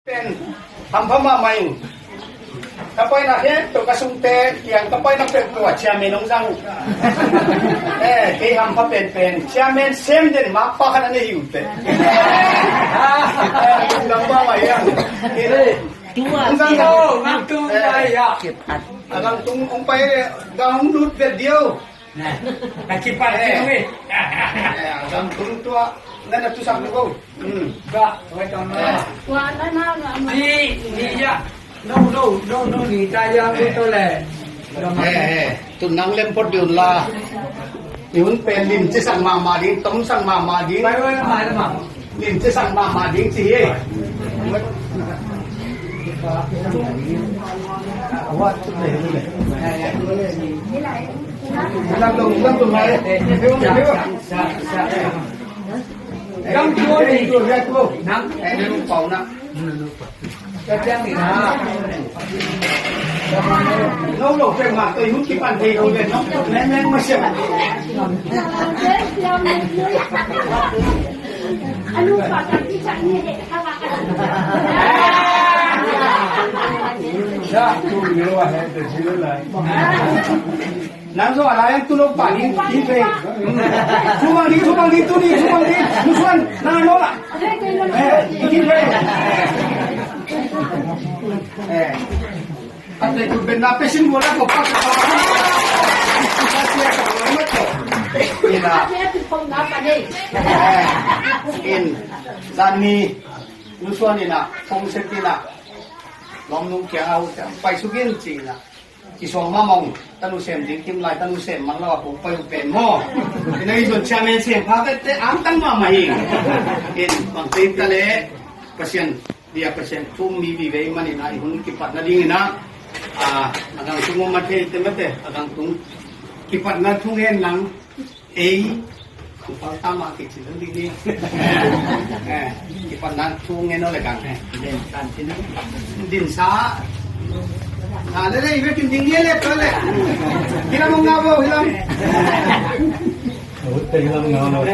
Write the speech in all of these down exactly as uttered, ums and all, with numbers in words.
Pen hampha mahmah ing. Ka paina khempeuh ka sungte kiang ka paina peuhpeuh ah chairman hong zang uh. Eh, kei hampha penpen. Chairman sem den makpa khat a nei hi uh teh. Eh, lungdam mahmah ing. Hong zang uh. Eh, a gangtung hong pai, gang hong lut vet diau. Na kipat eh. Eh, a gangtung tua. Nan a tusak ni ko. Hmm. Ba, wai tong na. Ni, ni ya. No, no, no, no, ni ta ya ko to le. Eh, eh. Tu nang lem pot diun la. Ni hun pen lim ci sang mahmah ding, tom sang mahmah ding. Wai, wai, wai, wai. Lim ci sang mahmah ding ci hi. Awat tu le, tu le. Lam tu, lam tu mai. Lam tu ni. Nang. Eh, ni pau na. Ka ciang ni na. Lo lo ciang ma, kei hun kipan thei lo le, nong tuk neng neng ma siam. Anu pa ta ki ciang ni he, ha ha. Ya, tu ni lo he, te si lo lai. Nang zo a lai ang tu lo pa ni, ni pe. Sumang ni, sumang ni, tu ni, sumang ni. Nusuan, nang ano la. Eh, ni pe. Eh. Ate tu ben na pe sin bola ko pa. Ina. Eh. In. Zani. Nusuan ina. Kong se ina. Lom nung kia au. Pai sukin cina. Kisuang mahmah ung, tanu sem ding kim lai, tanu sem man lo a kong pai uh pen maw. Ina i zon chairman sem pha vete angtang mahmah hi. In bang te ta le Pasian dia Pasian thu mi vive man ina i hun kipat nading ina. A, a gangtung ma thei te mate, a gangtung kipat na thu ngen nang. Ei, ang pau tama kik sin ding ni. Eh, kipan nan thu ngen o le kang. Din sa. Na le le, ibe kin ding ni le to le. Hilam nga bo, hilam. Ut te hilam nga bo. Ut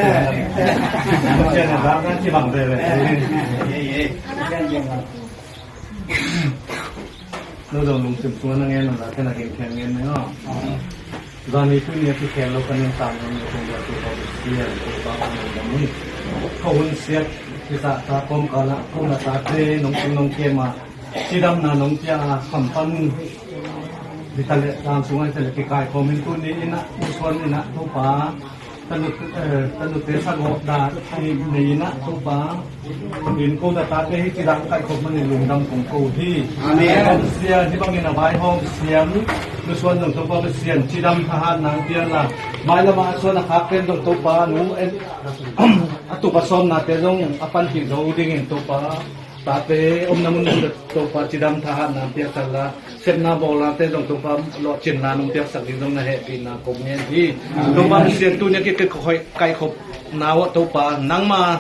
te hilam nga bo. Ut te hilam nga bo. Ut te hilam nga bo. No dong lungsim sung a na ngen lo la, ka na gen khian ngen neng aw. Zani tuni a kikhel lo ka nen tam lo, na kong bia tu ka bia tu ka ba nong dam ni. Ka hun siat, kita ta kom ka la, kom na ta te, nong sung nong kem a, cidamna nong pia a, kham pan. Kita le tam sung a, kita le kikai kom in tuni ina, usuan ina, tu pa. Tanu, eh, tanute sagawh dan nei inah Topa. In ko na tate hi cidam kaihkhop manin lungdam kong ko hi. Amen. Hong sia hi bangin a vaihawm siam nusuan zong Topa Pasian cidam thahat nang pianla, mailam a suan a khak pen zong Topa nu en a tupa sawmnate zong a panpih zo dingin Topa. Tate omna mun mun Topa cidam thahatna piaksak la, sepna bawlnate zong Topa lawhcinna nong piaksak ding zong na hehpihna kong ngen hi. Topa Pasian tuni a kikhoih kaikhopna uh Topa nangma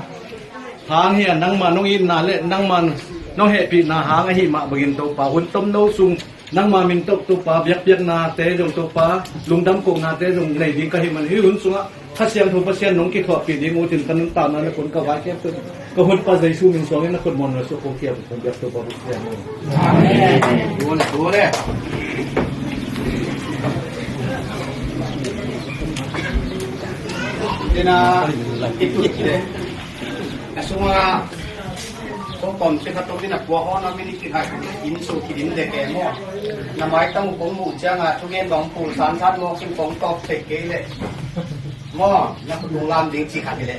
hang hi a, nangma nong itna le nangma nong hehpihna hang ahi mah bangin Topa hun tomno sung nangma min tawh Topa biakpiaknate zong Topa lungdam kohnate zong nei ding ka hih man hih hun sungah Kha Siangtho Pasian nong kithuahpih ding utin ka nuntakna na kun ka vaikhep tun ka hunpa Jesu min suangin na khut muan na suah kong kiam kong biak Topa Pasian. Amen. Tuale, tuale. Tena itu te. Ka sunga ko kom se ka tokin a pua hona mini ki hai in su ki din de ke mo. Na mai tang kong mu cianga thugen bang pul san san mo kin kong top se ke le. Mo, na kung lam ding ci khat le.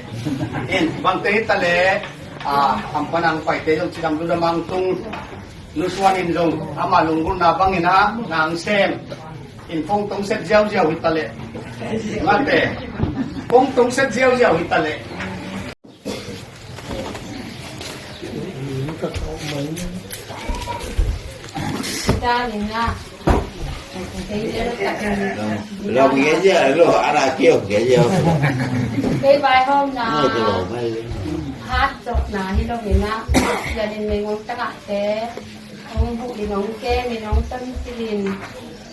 In bang te ta le a am panang pai te jong ci dam du da mang tung nusuan in jong ama lunggulna bangin a nang sem. In kong tong set ziau ziau hi ta le. Mate. Kong tong set ziau ziau hi ta le. Lo nge je lo ara kio nge je. Kei vai hom na. Hat jok na hi lo nge na. Yan in mengong tanga te. Ong bu in ong ke mengong tam tilin.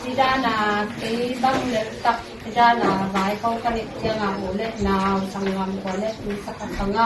Ci dan a kei bang lel tak ci dan a vai ko ka leh ciang a u leh nau sanggam kua leh tu sa ka pang a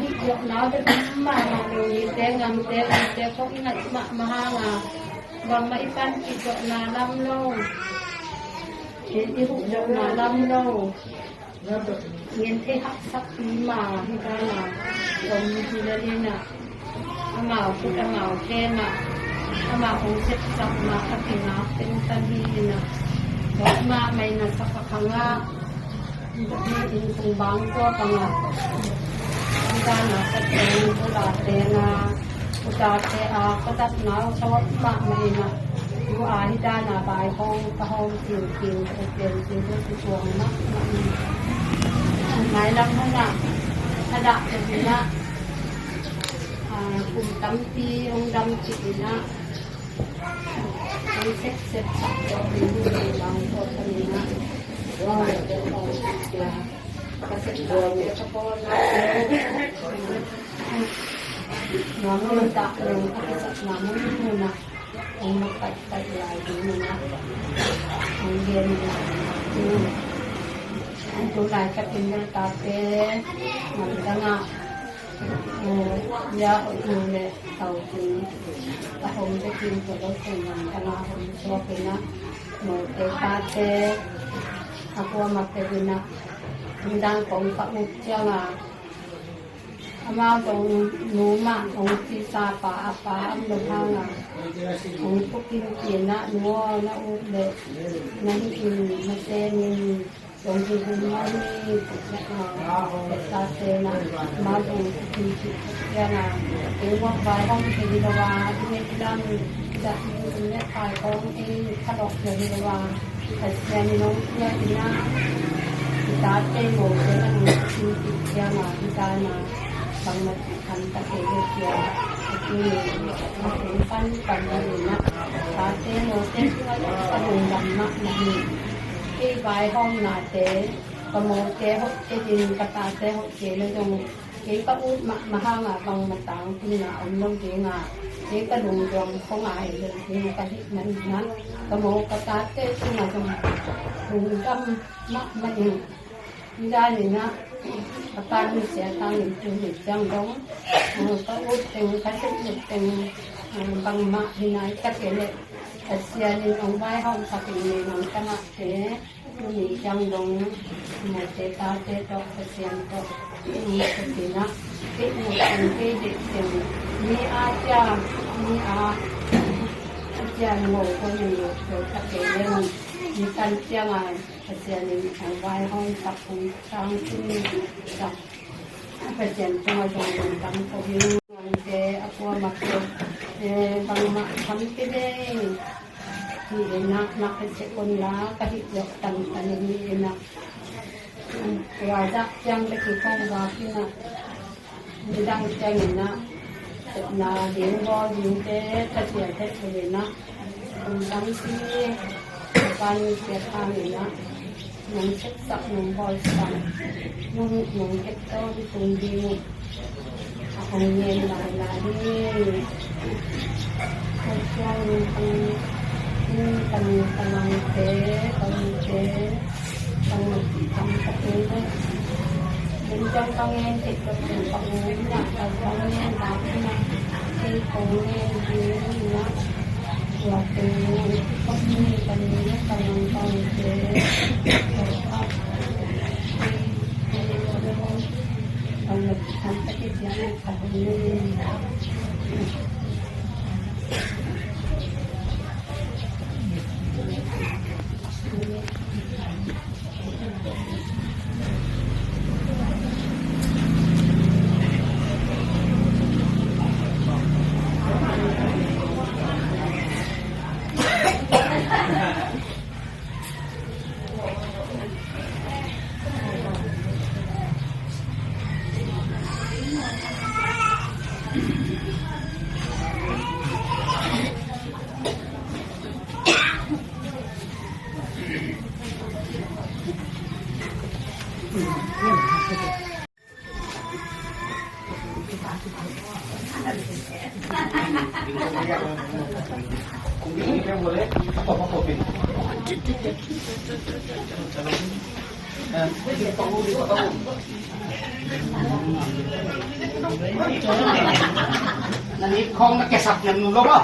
hih zawhna bek om mahmah lo, mite ngamte, mite khong i ngaih mahmah hang a, bangmah i panpih zawhna lam lo, i, i huh zawhna lam lo. Ngen thei haksakpi mah hi dan a om hi lel in ah, amau khut amau khe mah, amau hong sepsak mah a kingak teng tan hi in ah, dawh mahmah in a sak a khang ah, inntung bang tua bang ah, hi dan a sak teng bula teng a, Utate a ka zatna uh sawt mahmah in ah, tu a hi dan a vaihawm ka hawm tingting, ka uk pen tingting, ka tuang mahmah in ah, mailam hun ah a dah ka in ah, kum tampi hong dam cih in ah, hong sepsep sak tawh in, hong ding bang tawh ka in ah, ka sepsep sak tawh ka pawl ah, na mun dah leng a kisapna mun mun ah hong makaihkaih lai ding in ah, hong gen lai ding. Tu laitak in bel tate, ngamdang ah, eh, ya, hoih nu le tau ding, a hong bekin ko lo teng ngamdang ah hong suak in ah, note tate, a kuamah peuh in ah, nidang kong ka ut ciang a, amau zong nu mah hong cisa pa a pa om lo hang a, hong thukim ci in ah, nu aw, na ut leh na hih in, na sen in, zong hi hun mah ni, ci ciang a, tate in ah, amau zong thukim cih ciang a, kei guak vaihawm thei hi lo a, i ngeih lam, i dah i hun le pai kong ei phalawk thei hi lo a, Pasian in hong pia in ah, i tate mote in hong thukim cih ciang a, hi dan a, bangmah cih khan ka thei le cia, a tu ni, a tu pan pan ni in ah, tate mote tungah zong ka lungdam mahmah hi. Kei vaihawmnate, ka mote hoih kei in, ka tate hoih kei le zong, kei ka ut mahmah hang a, bangmah tangtungna om lo ding a, kei ka lungduam khong a hi lo ding ka hih man in ah, ka mo ka tate tungah zong lungdam mahmah ing. Hi dan in ah, ka pa Nusia Thang in tu ni ciang dong, eh, ka ut teng, ka sep ut teng, eh, bangmah hi nai ta kei leh, Pasian in hong vaihawmsak in, Mengmang tangahte, tu ni ciang dong, note tate tawh, Pasian tawh, hong sep in ah, kei ut teng, kei deih teng, mi a cia, mi a cia, ngo ko ni lo ta kei leh, mi tan ciang a, Pasian in hong vaihawmsak, hong tangtungsak, Pasian tungah zong lungdam ko hi. Ngamte a kuamah peuh, eh, bangmah kham kei lei, hi in ah, nak ka cih un la, ka hih zawh tantan hi in ah, tua zah ciang ka kikong vak in ah, nidang ciangin ah, sepna ding bawl dingte, Pasian het lo in ah, kum tampi, ka pa Nusia Thang in ah, nong sepsak, nong bawlsak, nong, nong kep tawn tung ding uh, a hong ngen lailai hi. Ka suang, ka, ka, ka nungte, ka ute, Na ni khong na kesak nem nu lo ba?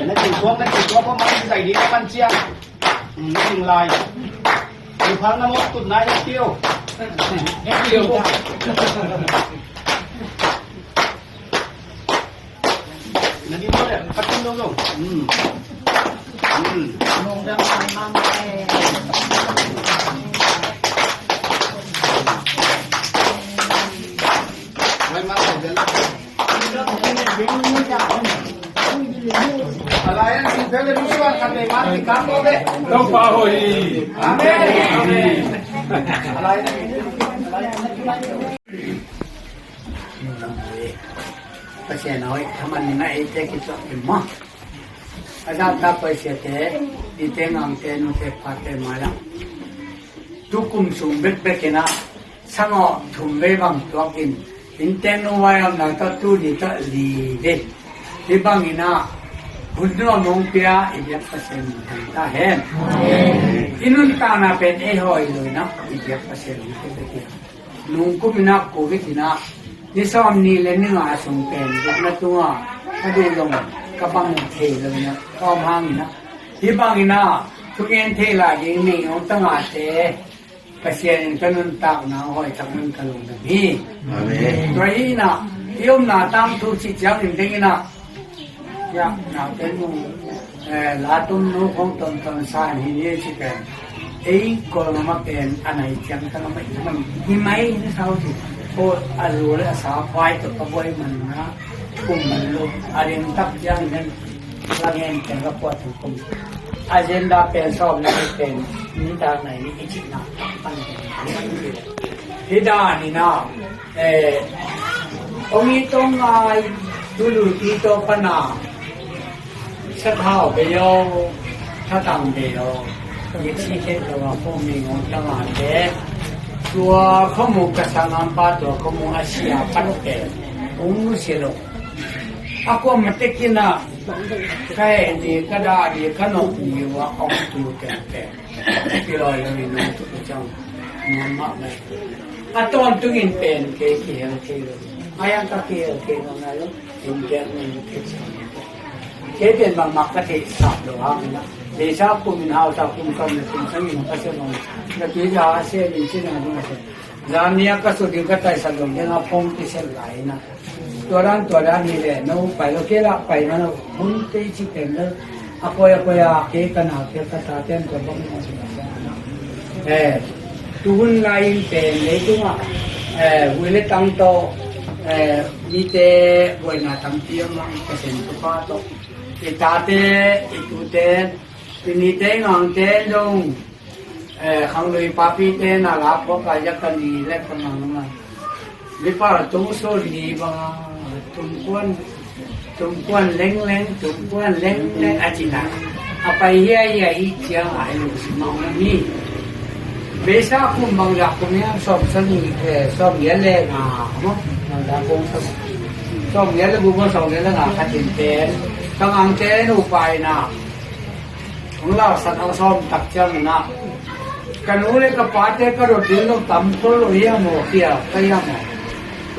Na ti khong na ti khong ko man sai di man cia. Ning lai. Ning phang na mok tut nai na kio. Na di mo le, patin dong dong. Hmm. Hmm. Mai ma ko de la. Pasian hoih, thaman in a eite kituak in maw. A zahtak Pasiante, i te ngangte, nute pate mai-ah. Tukum sung bekbek in a, sangawh thum vei bang tuak in, innteek nu vai-am na tawh tu ni tawh li vei. Hih bangin a, hun nuam hong pia i biak Pasian min thang ta hen. I nuntakna pen ei hawi lo in a, i biak Pasian min thang ta hen. Nungkum in a, Covid in a, ni sawm ni le ni nga sung pen, dukna tunga, ka duh zong, ka bang thei lo in a, ka om hang in a. Hih bangin a, thugen thei lai ding nei hong ta ngate, Pasian in ka nuntakna hawi tak man ka lungdam hi. Amen. Tua hi in a, i omna tangthu cih ciangin ding in a, ya, naute nu, eh, la tum nu khong ton ton sa hi ni ci pen. Ei kol mama pen a nai ciang ka na mai man hi mai ni sau ci. Ko a lu le a sa khwai to ka boi man na kum man lu a lim tak ciang nen. Lagen pen ka puat kum. Agenda pen sawm na pen ni ta nai ni i cih na. Hi dan in a, eh, ong i tong ngai, tulu ti to pana. Sathau be yo, thatang be yo. Ni si ke to wa ko mi ngong ta ma te. Tua ko mu ka sa ngam pa tua ko mu a sia pa te. Ong mu si lo. A ko ma te ki na. Ka heh ni, ka dah ni, ka nop ni, wa ong tu tengteng. Kilawh lo in ong tu ciang mahmah mai. A tawntungin pen kei kihel thei lo. A yang ka kihel thei lo nai lo. In kei ong thei sa. Kei pen bangmah ka theihsap lo hang in a. Beisa kum in hausa kum sawm le kum sangin ka se lo. Na tui ja a se min cin a ding a se. Zan ni a ka sut ding ka taisan lo ding a phone kisel lai in a. Tua dan, tua dan hi leh, no pai lo kei lah pai na lo, hun kei ci pen lo. A koi, a koi a kei ka na kei ka ta ten tua bang na. Eh, tu hun lai in pen lei tung ah, eh, vui le tang to, eh, mite buaina tampi om ah, ka sen tu pa to. I tate, i tute, i nite ngangte dong, Eh, khanglui papite na la phuak a, ya ka ni le ka mang a. Mipa tung sul ni bang a, tumkuan, tumkuan lengleng, tumkuan lengleng a cina. A pai hiaihia i ciang a i lungsim a om hi. Beisa kum bangzah kum hiam? Sawm sagih, eh, sawm giat le nga maw? Bangzah kum sawm, sawm giat le guk maw, sawm giat le nga khat in pen ka ngangte nupa in ah, hong lausak a sawm tak ciangin ah, ka nu le ka pate ka dot ding lo tam khol lo hiam aw, khial ka hiam aw?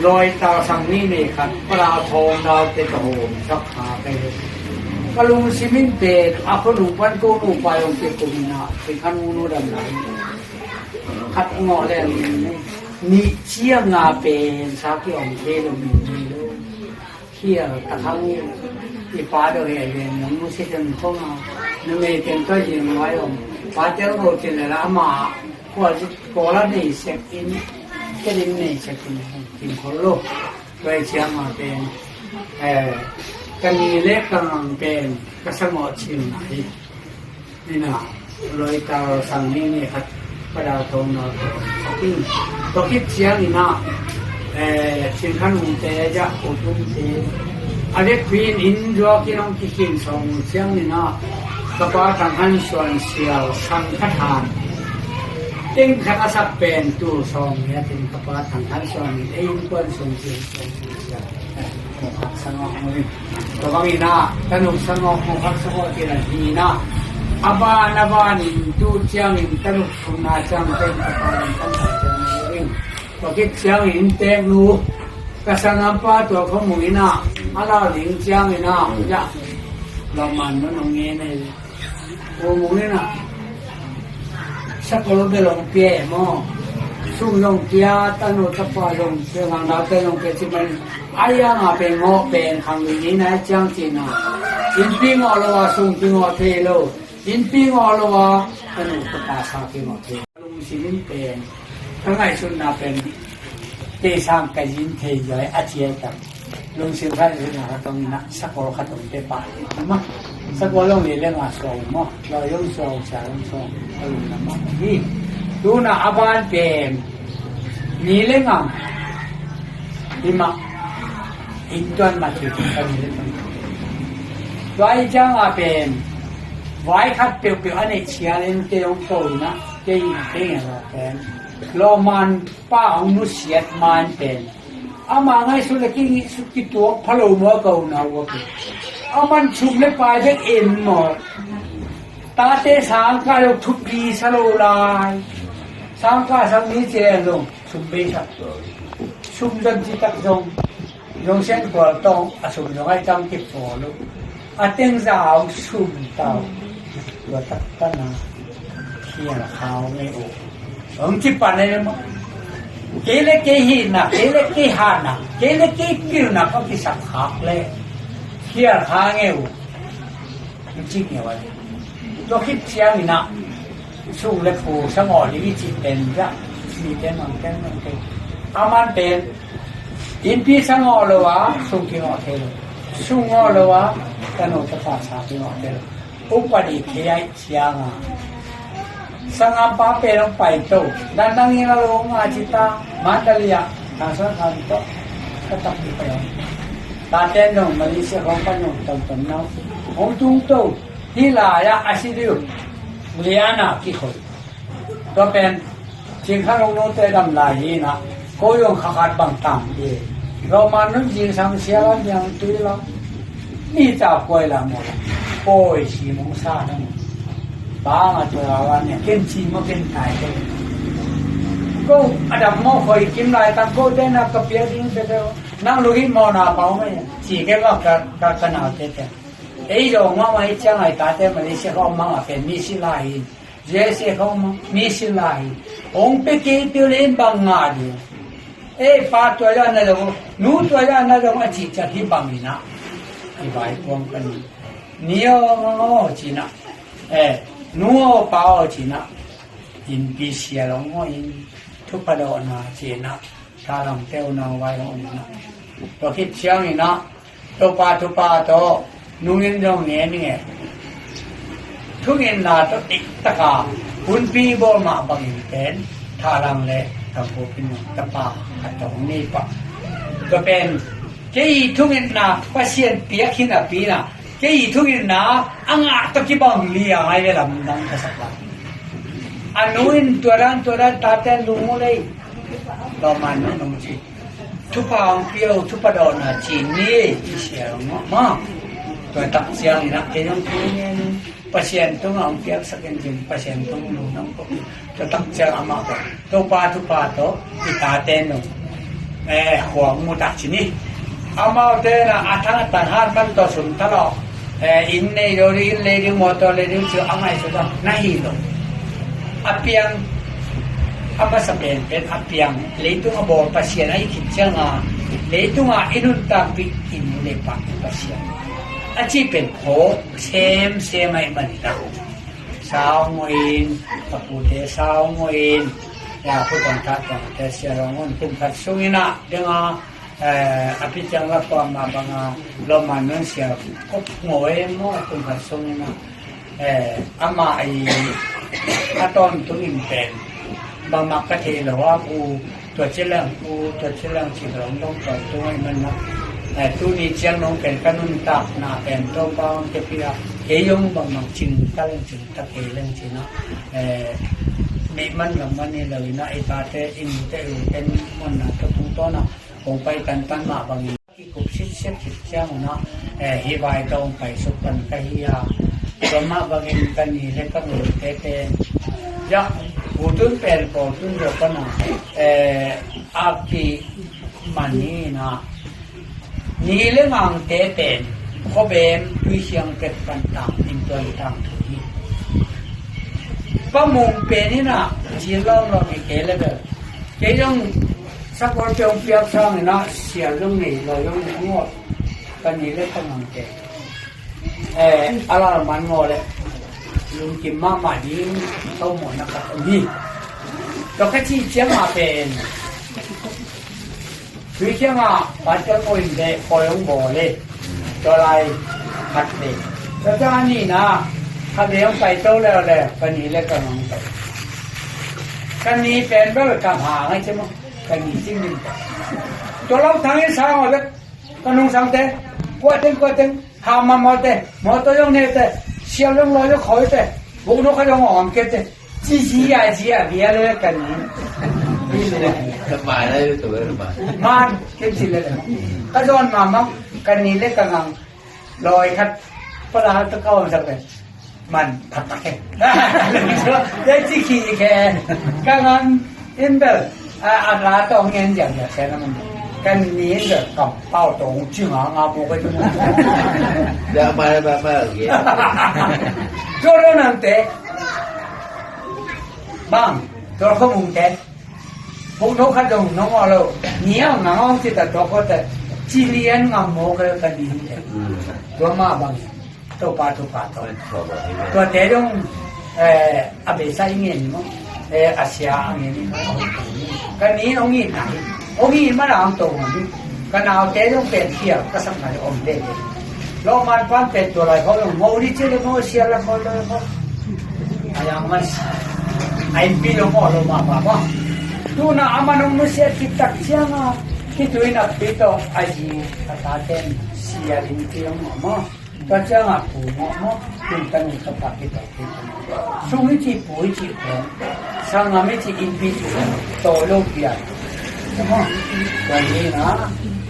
Lawital sang nih nei khat, Palau thawng dalte ka hawmsak kha ka hi. Ka lungsim in pen a khua nung pan ko nupa hong kikum in ah, Cing Khan Hung nu dam lai khat ngawh leng nih ciang a pen sa ki-om thei lo, mi nei lo. Khial tak hang i, i pa dawh hi leng, nang nu si teng khong a, numei teng tawh zing vai om. Pa teng ro cin le la ama, khua zi, kawl a nei sek in, kei in nei sek in, kin khol lo. Vai ciang a pen, eh, ka ni le ka ngang pen ka sangawh cil na hi. Ina, lawital sang nih nei khat, Palau thawng dalte ka hawmsak ing. Tua khit ciangin ah, eh, Cing Khan Hungte, Za U Tum te, a vekpi in inn zuak in hong kikhin sawm uh ciangin ah, ka pa Thang Khan Suan Sial sang khat han, teng khat a sak pen tul sawm ngiat in ka pa Thang Khan Suan in ei innkuan sung ciang sawm sia. Mo khak sangawh mo in. Tua bangin ah, tanu sangawh, mo khak sangawh ci-in ah hi in ah, a ban a ban in tu ciangin tanu thumna ciang pen ka pa lam kan ta ciang mo in. Tua khit ciangin teknu ka sanggampa tua khua mu in ah, a lau ding ciangin ah, ya, lawmman man hong ngen hi. Pu Mung in ah, sakol bel hong pia e maw? Sum zong pia, tanu tapa zong pia, ngangdaute zong pia ci man. A hiang a pen ngawh pen khang lui ni na ciang ci na. Innpi ngawh lo a sum kingawh thei lo. Innpi ngawh lo a tanu tapa sa kingawh thei. Lungsim in pen ka ngaihsutna pen kei sang ka zin thei zai a ciai tak. Lungsim khat in a ka tong in ah, sakol khat hong pia pah in ah maw. Sakol hong lei le nga suak maw. Lawi hong suak, sia hong suak, ka lungdam mah hi. Tu in ah a ban pen ni le nga hi mah. Inntuan mah ci ka ni le nga. Tua hi ciang a pen vai khat peuhpeuh a neih sia leng kei hong ko in ah, kei in kei ngen lo pen. Lawmman pa hong nusiat man pen, ama ngaihsut le kingihsut kituak pha lo maw, ka unau a pen. Aman sum le pai bek en maw? Tate sangkah lo thupi sa lo lai. Sangkah sang ni ci leng zong sum bei sak. Sum zon ci tak zong, zong sian kual tawng a sum zong ai tang kipawl uh. A teng za a hong sum tau. Tua taktak na khial kha ngei uh. Hong ci pan e maw. Kei le kei hihna, kei le kei hatna, kei le kei pilna ka kisak khak le khial kha ngei uh. Hong ci ngei uh a. Tua khit ciangin ah sum le pu sangawh ding i cih pen zah, mite mang pen mang pen. Aman pen innpi sangawh lo a sum kingawh thei lo. Sum ngawh lo a tanu tapa sa kingawh thei lo. Upadi thei ahih ciang a, sanggampa pen hong pai to. Dandang in a lo nga ci ta, Mandalay ah, Thang Suan Khan tawh ka tak ding pai hong. Tate nong Malaysia khong pan nong tomtom nau hong tung to. Hih lai-ah a si ding uh. Liana kikhoi. Tua pen Cing Khan Hung nute dam lai hi in ah, ko zong kha khat bang tam hi. Lawmman nun zingsang sia lam, niangtui lam, ni ca kuai lam maw, pawi si mong sa na maw. Bang a tua lam nia, ken ci maw, ken tai ken. Ko a dam maw, khoi kim lai tak ko te na ka pia ding pe pe. Nang lu hi maw na pau mai. Ci ke maw ka, ka, ka nau te te. Ei zong maw mai ciang ai tate Malaysia khong mang a pen mi si lai hi. J S A khong mi si lai hi. Hong pe kei peuh le in bang ngah ding. Ei pa tua zah na zong, nu tua zah na zong a cih ciang hi bang in ah. I vai kuang ka ni. Ni aw ci in ah. Eh, nu aw pa aw ci in ah. Innpi sia long aw in. Thupha dawhna ci in ah. Thalang teu nau vai hong in ah. Tua khit ciang in ah. Topa thupha tawh nungin zong ngen ngen. Thungetna tawh diktaka hunpi bawl mah bangin pen Thalang le Tangkupin tapa a tawng ni pah. Tua pen kei thungetna Pasian piak hi napi in ah, kei thungetna a ngah tawh kibang liang ai ve lamdang ka sak lai. A nu in tua dan tua dan tate lung uh lei. Lawmman nu nung ci. Thupha hong pia uh, thupha dawhna ci ni, i sia uh maw. Tua tak ciangin ah kei zong thu ngen, Pasian tungah hong piaksak in cin, Pasian tung lungdam ko. Tua tak ciang amah ko, Topa thupha tawh i tate nung, eh, khua hong mu ta ci ni. Amaute na a thang a tan hat man tawh sum thalawh, eh, inn nei lo ding, inn lei ding, mawtaw lei ding ci a ngaihsut a, na hi lo. A piang, a masa penpen a piang, leitung a bawl Pasian a i khit cianga, leitungah i nuntakpih i nu le pa i Pasian a cih pen khaw semsem ahih manin ah, sau ngawhin, a pute sau ngawhin, ya, pu tawngtah tawngte sia lo ngawhin kum khat sungin ah, denga, eh, a pi ciang la pua mah banga lawmman nun sia kop ngawi maw, kum khat sungin ah, eh, amah i a tawntung in pen bangmah ka thei lo a, u tua ci leng, u tua ci leng ci lo dong tawntung ahih man ah, eh, tuni ciang nong pen ka nuntakna pen Topa hong kepia, kei zong bangmah cing ta leng cing ta kei leng cin ah, eh, meh man lam man hi lo in ah, i tate i nute i ute monna tua tungtawn ah kong pai tantan mah bangin kikup sitset khit ciang un ah, eh, hih vai tawh hong paisuk pan ka hi a, tua mah bangin ka ni le ka nu tete, ya, pu tun pen pawl tun zaw pan a, eh, a kiman hi in ah, ni le ngangte pen khuabem Tuikhiang pek pan tang in tua hi tangthu hi. Pa Mung pen in ah, ci lawmlawm hi kei le bel. Kei zong sakol pia hong piak sangin ah, sial zong nei, lawi zong nei, a ngawh. Ka ni le ka ngangte, eh, a lalman ngawh le lungkim mahmah ding, tawmawhna ka om hi. Tua ka cih ciangah pen Tuikhiang ah Pastor Mo in beh khawi hong bawl e. Tua lai khat le, tua ta a nihna khat le hong paito leuleu, ka ni le ka ngangte. Ka ni pen bel ka hang a ci maw, ka ni cing in. Tua lam thang in sang aw bek, ka nungsangte, kuateng kuateng, hama mawte, mawtaw zong neute, sial zong lawi zong khawite, bukno khat zong awm kete. Ci ci a ci a bia le ka ni. Ka mai lai le tua le mai. Man, ken ci le le. Ka zawn mahmah, ka ni le ka ngang. Lawi khat, pala ta ka om sak le. Man, phat tak e. Te ci khi khe. Ka ngang in bel. A, a la tawh ngen ziang ziang se na man. Ka ni in bel kampau tawh hong ci nga nga mawk e. Ya, mai, mai, mai, okay. Tua lo nang te. Bang, tua kho mung te. Bukno khat dong nong aw lo. Ni ang nang aw ci ta tua kho te. Ci lian ngam mawk e ka ni te. Tua mah bang. Topa, Topa, Topa. Tua te dong, eh, a beisa i ngen maw. Eh, a sia a ngen maw. Ka ni hong it na hi. Hong it mana hong to ngam hi. Ka naute dong pen phial ka sak na om le le. Lawmman pan pen tua lai khawng dong mo li ci le mo sia la mo lo mo. A yang mas. A in pi lo mo lo ma pa mo. Tu na a man hong nusia khit tak ciang a. Khitui nakpi tawh a zi a taten sia in pi lo mo mo. Tua ciangah pu mawh mawh, tun tanu tapa khit tawh khit tanu. Sung i cih pu i cih khawng, sanggam i cih innpi i cih khawng, tawh lo pian. Tua hi na,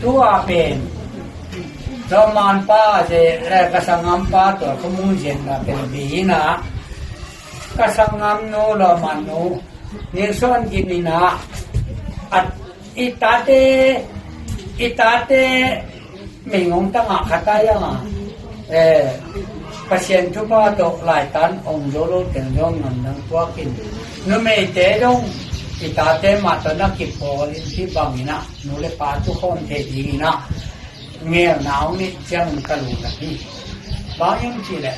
tu a pen, lawmman pa ze, eh, ka sanggam pa tua ka mu zen na pen bi hi na, ka sanggam nu lawmman nu, Nilson Gin in a, at i tate, i tate, mengong tangah khat a iang a, eh, Pasian thupha tawh laitan ong zo lo teng zong ngamdang puakin, numeite zong i tate mah tawh na kipawl in hih bangin ah, nu le pa tukhawm thei dingin ah, ngelna hong nih ciangin ka lungdam hi. Bang hiam cihleh,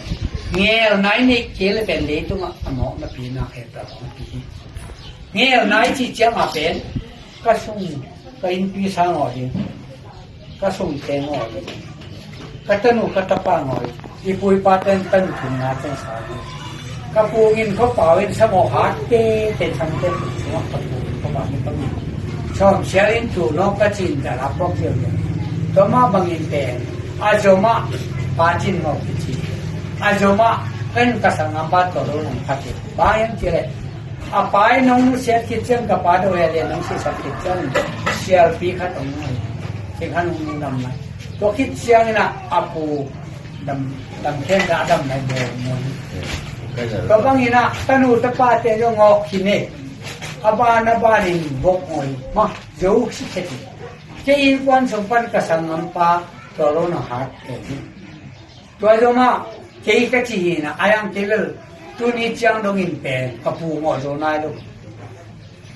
ngelna i neih kei le pen leitungah a mawk napi na khempeuh hong pi hi. Ngelna i cih ciangah pen, ka sung, ka innpi sa ngawh ding, ka sungte ngawh ding, ka tanu ka tapa ngawh ding, i pu i pa ten tanu thumna ten sa ding. Ka pu ngin khuapau in samawh hat te, ten sang te, sungah ka pu ngin khuapau in ka min. Sawm sial in tu nawk ka cin, zala puak liau liau. Tua mah bangin pen, a zomah pa cin ngawh kici. A zomah ken ka sanggam pa tawh lo nong ka cin. Bang hiam cihleh, A pa in hong nusiat khit ciang ka pa do he lian hong sisak khit ciang sialpi khat hong ngai. Kei khan hong dam lai. Tua khit ciangin ah a pu dam, dam khen dah dam lai bo ngoi. Tua bangin ah tanu tapate zong awk khin e. A ban a banin bok ngoi. Ma, zo si khet hi. Kei innkuan sung pan ka sanggampa tua lo na hat kei hi. Tua zomah kei ka ci hi na, a yang kei bel tuni ciang dongin pen ka pu mawh zo nai lo.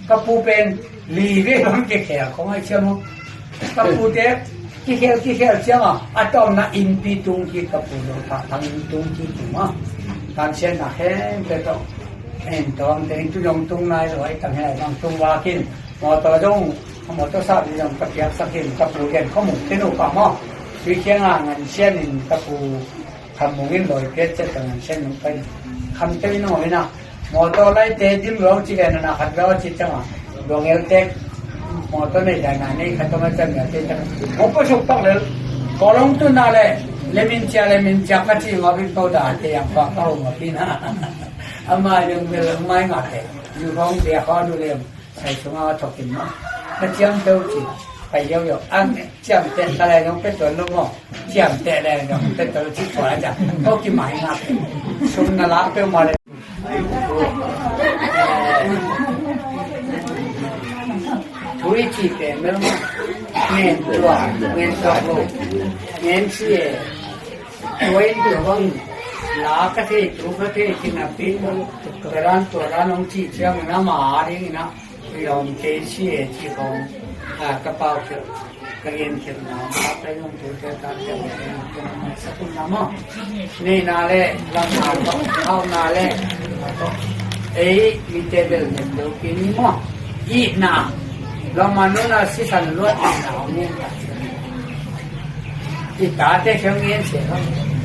Ka pu pen li vei bang kikhel khong ai ciang maw. Ka pute kikhel kikhel ciang a, a tawmna innpi tung kik ka pu zo, thang inn tung kik tung a. Kan sian na khempeuh tawh en tawm te in tu zong tung nai lo ai tang he ai bang tung vakin. Mawtaw zong, a mawtaw sap ding zong ka piaksak in ka pu gen khawm uh, tenu pah maw. Tui kiang a ngan sian in ka pu kham mung in lawi piat ciat ka ngan sian nung pai. Kham tei naw in a, mawtaw laite dim lo ci gen a na khat lo ci ciang a. Duang el tek, mawtaw nei dai na nei khat tawm a ciang a te ciang. Mawtaw suk pak lel, kawlong tun a le, le min cia, le min cia ka ci ngawp in ko da te yang pa ka hong ngawp in a. Ama yung bel mai ngawp te, yu hong dia ka du lem. Sai sunga thawkin maw. Na ciamteh uh ci. Pai ziauziau. An ciamteh ka lai zong pia tuan lo maw. Ciamteh lai zong pia tuan lo ci tua lai ciang. Ko kimai ngak. Sum na la peuhmah le. Thu i cih pen bel maw. Ngen tua, ngen tuak lo. Ngen ci e. Tua in tua bang la ka thei, thu ka thei, ci napi tua dan tua dan hong cih ciangin ama a dingin ah, i lawm kei ci e ci khawng, a, ka pau khialh, ka gen khialhna, a, ka zong thu te ta te, sakun na maw. Neihna le, lamna tawh, hauna le, ei, mite bel nem deuh kei ni maw. Itna, lawmman nunah sisan luat itna hong ngen ta. I tate khiang ngen se lo.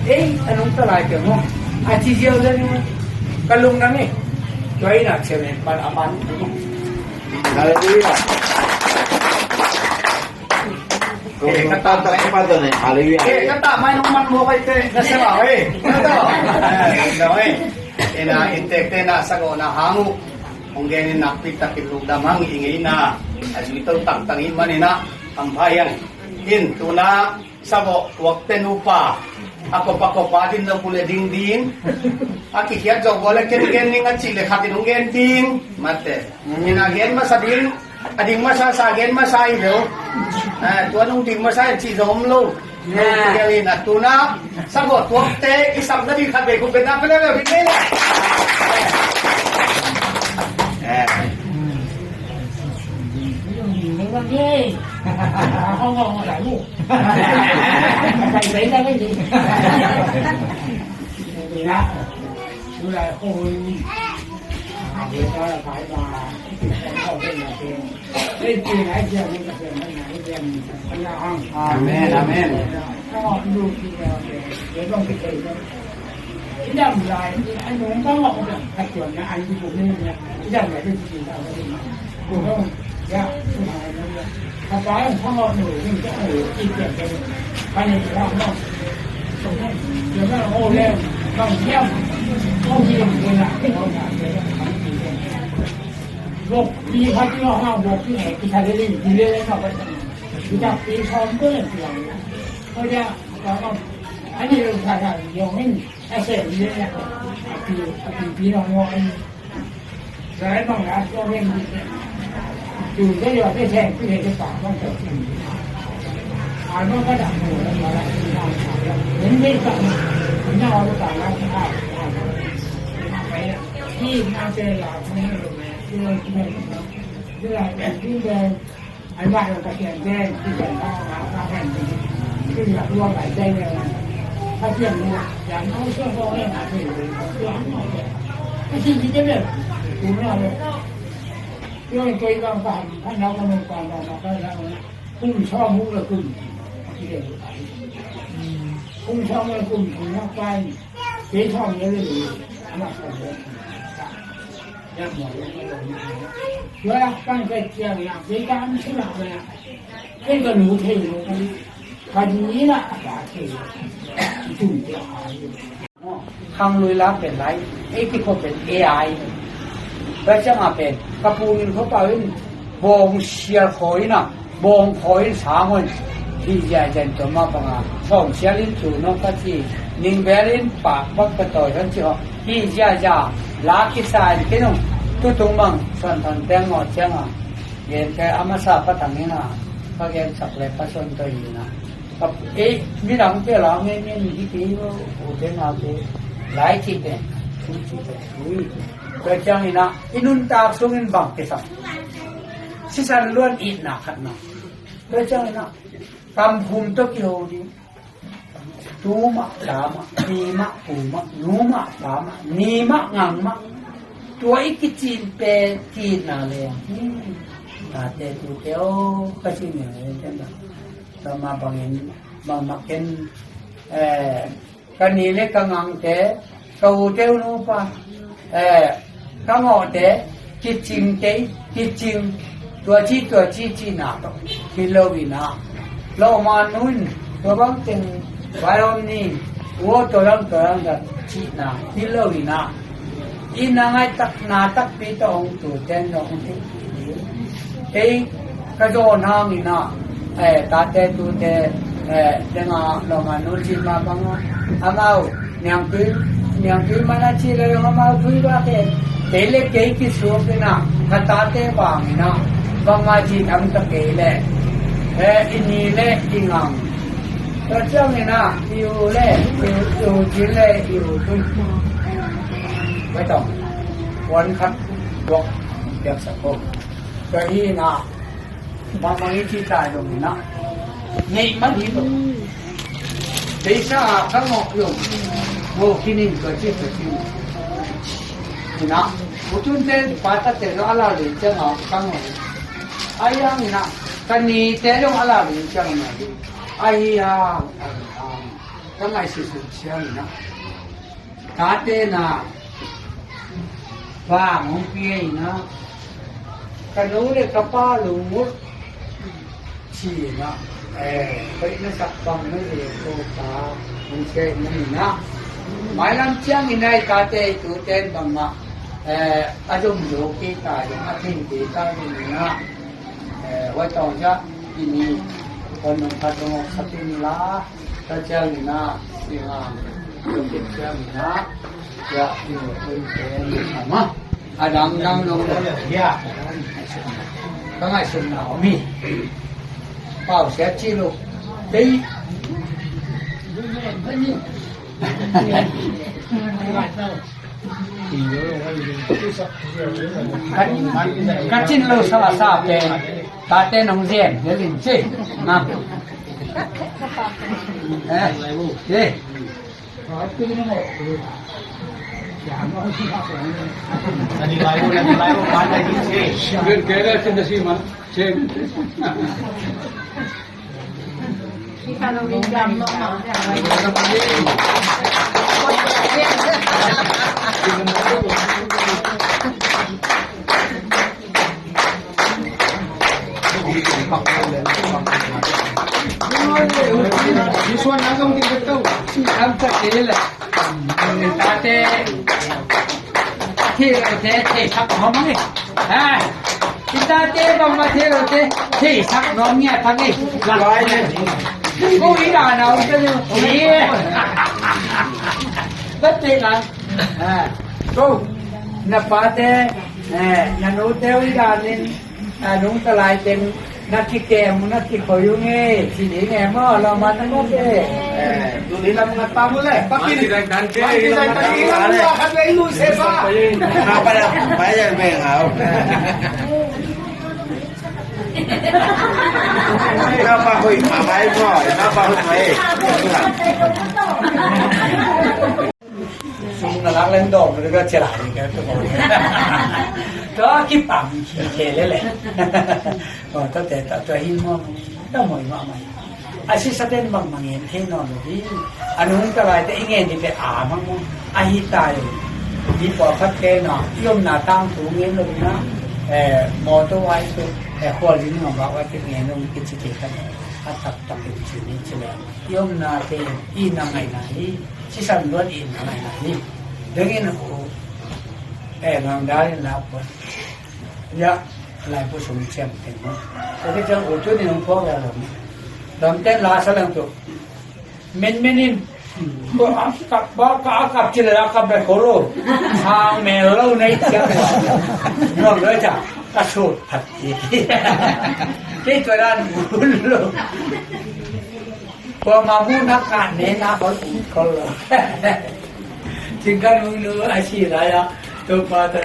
Ei, a nungta lai peuh maw. A ci ziau zen maw. Ka lungdam hi. Tua in a ciamen pan a man. Halleluiah. Eh, ka ta, ta, ta, ta, halleluiah. Eh, ka ta mai nong man mo kai te. Na se ma, eh. Na to. Eh, na, eh. Eh, na, in tek te na sa ko na hang uh. Hong gen in nakpi takin lungdam hang i ngeina. A zui to tangtang i manin ah hampha hi hang. In tuna sabawh tuakte nupa a kopa kopa din lo kule ding ding. A kikhiat zawh bawle ken gen ning a cih le khat in hong gen ding. Mate. In a gen masa ding. A ding masa sa gen masa hi lo. Eh, tua nong ding masa in cih zawh om lo. Nong tial in a tuna sabawh tuakte i sam nading khat vei kong pia na pia na vei kong pia na. Eh. Amen, amen. Kum sawm uh le kum, kum sawm uh le kum, kum sawm uh le kum, kei sawm uh le kum, a mak sawm uh le kum. Tua kan ka ciang na kei ka am sila na kei ka nu thei lo ka ni la a ka thei lo. Tum te a ai. Khanglui la pen lai, ei kikhop pen ei a ai. Tua ciangah pen ka pu Ngin Khuapa in bawng sial khawi in a, bawng khawi in sang un, hih ziahziah in tua mah bangah sawm sial in tu nong ka ci, ning bel in pah bak ka tawi hon ci hawh, hih ziahziah la kisa in ken ung, tutung bang suan thon teng ngawh ciangah, gen ka a masa patang in a, ka gensak le ka suan tawi in a. Ka, ei, midang te la ngen ngen hi kei lo, u te nau te, lai ci te, tui ci te, ui. Tua ciangin ah, i nuntak sungin bang kisam. Sisan luan itna khat na. Tua ciangin ah, kam hum tawh kiho ding. Tu mah, ta mah, pi mah, pu mah, nu mah, pa mah, ni mah, ngang mah. Tua i kicin pen kiitna leng. Hmm. Tate tute aw, ka ci ni leng, tua mah bangin, bangmah ken, eh, ka ni le ka ngangte, ka ute u nupa, eh, ka ngawhte, kicing kei, kicing, tua ci, tua ci, cihna tawh hi lo in ah. Lawhman nu in, tua bang teng vai om ni, u aw tua lam, tua lam, tua cihna hi lo in ah. I na ngaihtakna takpi tawh hong tu ten zong hong theih kei. Kei ka zawn hangin ah, eh, tate tute, eh, dengah lawmanu cih mah bangah, amau niangtui, niangtui man a cih le zong amau tui bak e. Kei le kei kisuk in ah, ka tate bangin ah, bangmah cih tham ta kei leh, eh, i ni le i ngang. Tua ciangin ah, i u le, i u, i u cin le, i u tui. Bai tawh, puan khat tuak piaksak ko. Tua hi in ah, bangmah i cih ta zong in ah, neih man hi lo. Beisa a ka ngawh zong, ngawh khin in tua ci, tua ci. In ah, u tunte, pa tate zong a la lin ciang a ka ngawh. A hiang in ah, ka nite zong a la lin ciang a ngawh. A hiang, a hiang. Ka ngaihsut sut ciang in ah. Tate na vang hong pia in ah, ka nu le ka pa lungmut ci in ah, eh, hoih na sak bang na ve ko ka hong sia in ah. Mailam ciangin ah i tate i tute in bangmah, eh, a zumzo kei ta zong, a thei kei ta zong in ah, eh, huai tawng ciah i ni, kon nong khat zong sak in la. Ka ciang in ah, si ngang, ka kip ciang in ah, ya, i nu kun pen, ama, a dang dang dong, ya, ka ngaihsutna om hi. Pau sia ci lo, dei. Ka, ka cin lo sa sa pen, tate nong zen, ya lin ci. Na. Eh, eh. Tate, thei lote, theisak nuam ing. Ha, i tate bangmah thei lote, theisak nuam ngiat pang ing. Ko i dan a om ka ni. Tate na. Ha, ko na pate, eh, na nute i dan in. A nungta lai teng na kikem, na kikhoi ung e, ci ding e maw, lawmman na mawk e. Eh, tuni lam ngat pa mu le. Pakin. Pakin. Pakin. Pakin. Pakin. Pakin. Pakin. Pakin. Pakin. Pakin. Pakin. Pakin. Pakin. Pakin. Pakin. Pakin. Sum na lak leng dawm na ka cia lai ka tu ko. Tua kipam ki ke le le. Ko tua te tua tua hi mo. Tua mo ma ma. A si sa ten bang ma ngen thei nawn lo hi. A nungta lai te i ngen ding te a mang mo. A hi ta hi. Hi pawlkhat te na i omna tangthu ngen lo na. Eh, mawtaw ai tu. Eh, khual ding ngam bak bak te ngen lo kici kei khat. A taktak kici ni ci le. I omna te i na ngaihna hi. Sisan luat i na ngaihna hi. Dengin u Eh, nang dai la pua. Ya, lai pu sung ciam teng ma. Ko ke ciang u tu ni nong pua ga lo. Lam ten la sa lang tu. Men men in. Ko a kap ba ka a kap ci le a kap be ko lo. Sang me lo nei ciang. Nong lo ciang. Ka su phat ci. Kei ko dan u lo. Ko ma mu na ka ne na ko ti ko lo. Cing kan u lo a si la ya. To pa ta.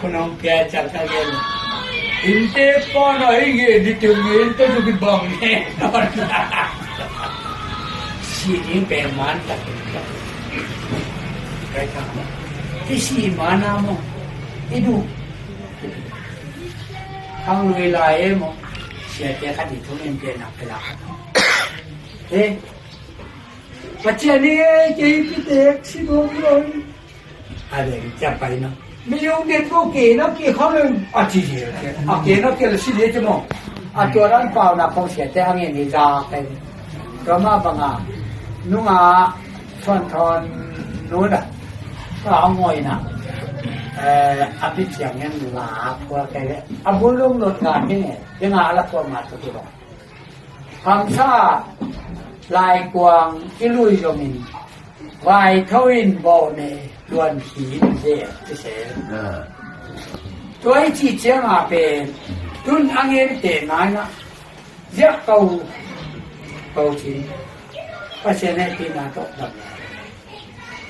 Khunong pia chak ta gen. Inte pa na hi nge di tu nge inte tu ki bang nge. Si ni pe man ta. Kai ta. Ti si mana mo. Idu. Khang lui lai e mo. Sia te kha di tu nge pe na pe la. Eh. Pathian hi e, kei pitek si bawk lo hi. A leng ciah pai na. Mi lung det ko ke na ke khang leng a ci zel ke. A ke na ke la si zel ci maw. A tua dan pau na khong sia te a ngen hi za kai. Tua mah bang a nung a thuan thawn nu na. Ka a ngoi na. Eh, a pi ciang ngen la khua kai le. A bul lung lut nga hi nge. Hi nga a la khua ma tu tu lo. Hamsa laikuang i lui zongin vaitho in bawh ne luan hi in ze ci se. Tua i cih ciangah pen tun a ngente nai ngah ziah ko ko ci. Pasian hehpihna tawh dam.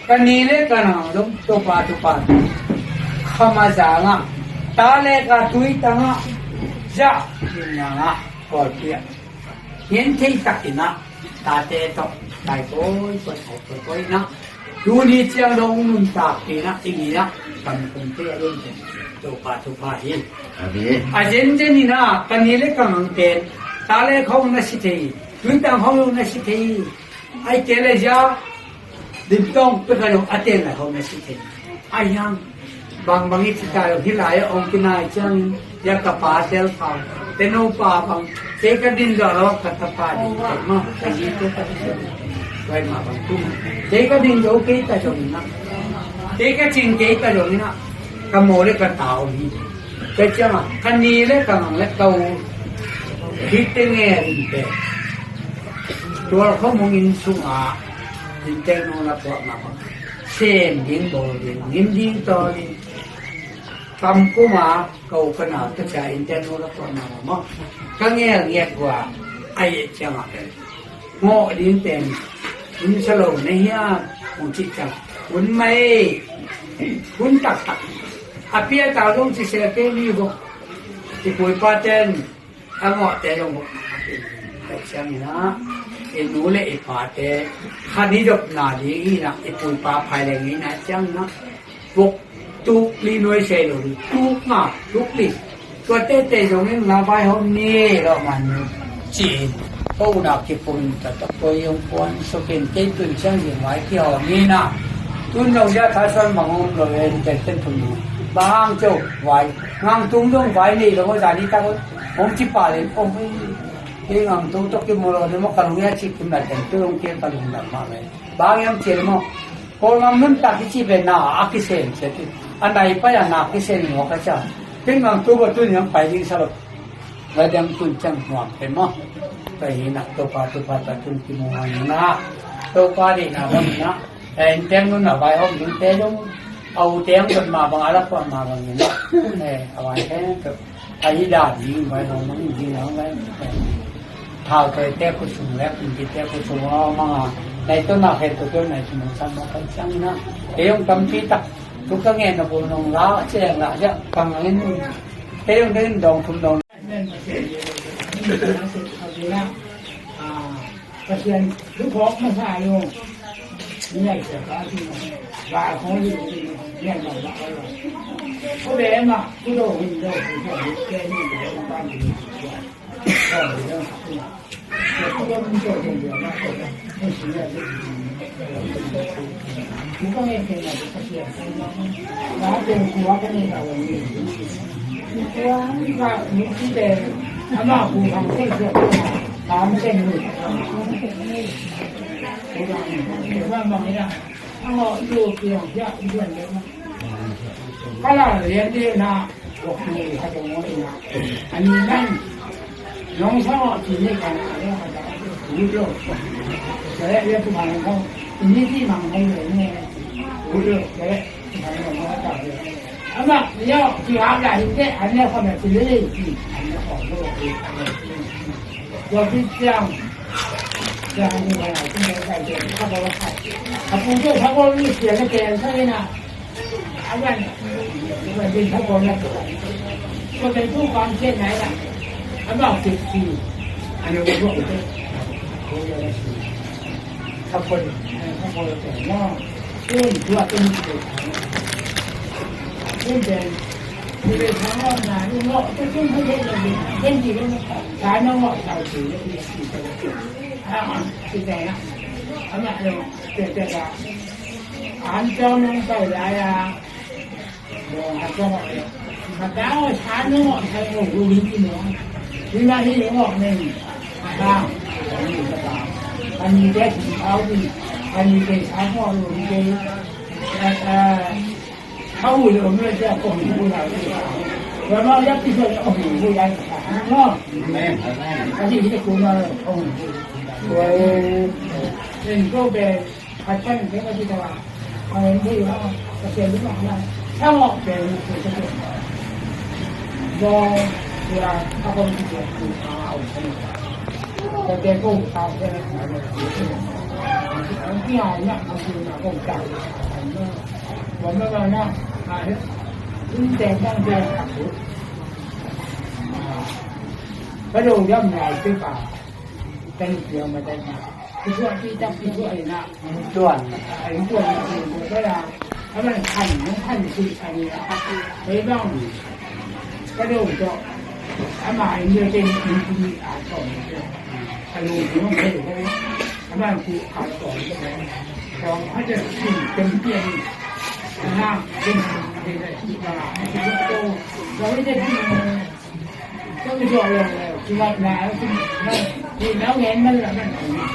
Ka ni le ka nang zong Topa Topa khamazang ah ta le ka tui tang ah zah in nang ah kawlpi ah ngen thei takin ah tate tawh tai koi koi tai koi koi in ah tuni ciang dong nuntak in ah i ni ah kam kum te a dong te Topa Topa hi. A zenzen in ah ka ni le ka nang pen ta le khong na si thei tui tang khong na si thei. Ai kei le zia dim tong pe ka lo a ten la ho na si thei. Ai hiang bang bang i ci ta lo hi lai a ong kinai ciang zia ka pa tel pau te no pa bang kei ka din zo lo ka ta pa din te ma ka zi te ka din zo. Wai ma bang tu kei ka din zo kei ta zong na kei ka cing kei ta zong na ka mo le ka ta om hi. Kei ciang a ka ni le ka ngang le ka u hi te nge rin te. Tual kho mong inn sungah inntek nung la puah mahmah. Sem ding bawl ding nim ding tawl ding. Kam kuma ka u ka nau ta cia inntek nung la puah mahmah maw. Ka ngel ngiat gua a ieh ciangah ngawh ding pen hun sa lo na hiam? Hun cih ciang hun mai hun taktak a piatau dong ci sia kei mi bawk. I puipa ten a ngawhte zong bawk na ka ciangin ah i nu le i pate khan i dopna ding in ah i puipa phai leng in ah ciangin ah bawk tuk li nuai sei lo ding tuk nga tuk li tua tete zong in nga vaihawm ni lo man ci-in ko unau kipum in taktak koi hong puan sukin kei tun ciang zing vai kihawm in ah tun zong zia thasan bang om lo in tenten thum ni bang hang ceu vai ngang tung dong vai nei lo zani tak hong ci pal in om hi. Kei ngang tung tawh kimu lo ni maw ka lung ia cik kim la teng tu hong kei ka lung lam mah ve. Bang hiam cih leh maw Kawl ngam nuntak i cih ve na a kisem sia ti a nai pai a na kisem maw ka cia. Kei ngang tu va tu ni hong pai ding sa lo. Vai dang tun ciang nuam pen maw. Ka hi na Topa Topa ta tun kimu ngang na Topa deihna bang na. Eh, inntek nunna vaihawm dingte zong a u teng zot mah bang a la puan mah bangin eh, a vai khempeuh a hi dan ding vaihawm bangin ding a hong vai thau toite khut sung le kumpi te khut sung a hong mang a nai tawh na khen tawh tawh nai sung hong sam mah kan ciangin ah kei hong tampi tak tu ka ngen a bul nong la a ciang la ciang ka ngangin kei hong deng dawng thum dawng Pasian thu phawk masa lo. Nial sia ka ti lo. Ba khawng li ti lo. Nial ba ba lo. Ko be ma ku do hin do ku do hin ke ni do ba ni. Ko be ma ku. Ko do min do do do ma ko. Ko si ya de. Ku ko nge ke na ku Pasian. Ba de ku wa ka ni ka wa ni. Ku wa ka ni ki de. Ama ku ka ke sia. Ba mi ke ni. Ku ka ni. Ku wa ma ni ya. Ama ku ke ya. Ya ku ya. Kala lian dih na, wak ni ka tong mo ina. Ani nan, nong sa wak ti ni kan, ani ka ta, wut lo. Sa ya ya tu ma nong, ini ti ma nong le ni, wut lo. Sa ya tu ma nong ta. Ama, yo, ti ha la hin de, ani ka ma ti le ti, ani ka lo ti. Wa ti tiang, tiang ni wa ti ni ka ti ka ba ka. Ka pu de ka ba ni ti ni ke sa ni na. အဝဲ ဒီထက်ပေါ်နဲ့ ကိုယ်တိုင်သူ့ကောင်းချက်နိုင်တာ အဘၣ်စစ်စီ အလိုလိုပေါ့ ကိုယ်ရရှိ ခပ်ပေါ် ခပ်ပေါ်တယ်နော် သူ့ကိုသူကသူ့ကိုသူ့တယ် သူ့ရဲ့ဆောင်းတော့နာလို့တော့သူ့သူ့ရဲ့ ဘယ်ဒီလိုလဲ ဒါတော့ဆောက်တယ် အာ ဖြစ်တယ်နော် အမှန်တော့ တဲ့တဲ့က အန်ကျောင်းလုံးပိုက်လာရ Madaw sa no, sa no, gulin ti no. Di na hi no, men. Madaw. Ani te ti au di. Ani te sa no, gulin ti. Au lo me te ko ni ko la. Wa ma ya pi so ko ni ko ya. No. Amen. Amen. Ani te ko na ko ni ko. Wa. En ko be. ခါကျရင် ဘယ်မှာဖြစ်သွားလဲ။ အဲ မင်းက တစ်ဆယ်လုံးပါလား။ ဆောင်းတော့ ပြန်လို့ ပြန်လို့။ တော့ ဒီက အကုန်ကြည့်ကြည့် ကိုယ်အားအောင်ဆင်းတာ။ တကယ်ကို အားဆင်းတဲ့ခါကျတော့ ဒီအောင်ည အကူအညီ ကုန်ကြတယ်။ ဘာမှမလုပ်တော့ အဲဒီ ဒီတဲ့ တန်းတဲ့ အခု ဘယ်လို ရောက်နေလဲ ဖြစ်ပါ တန်းပြောင်းမတတ်ဘူး။ သူတို့အတိအကျ သူတို့အိမ်က တွန်း။ အဲ တွန်းနေတယ်။ ဘယ်လား။ အမှန် ခံ ခံ သူ ခံ ခံ ဘယ်တော့ ဘယ်လိုတော့ အမှန် အင်း တဲ့ သူ သူ အားထုတ်နေတယ်။ အလိုလို ဖြစ်တယ်။ အမှန် သူ အားထုတ်နေတယ်။ တော့ အဲ့ဒါ သူ တမပြေဘူး။ အမှန် သူ သူ သူ သူ သူ သူ သူ သူ သူ သူ သ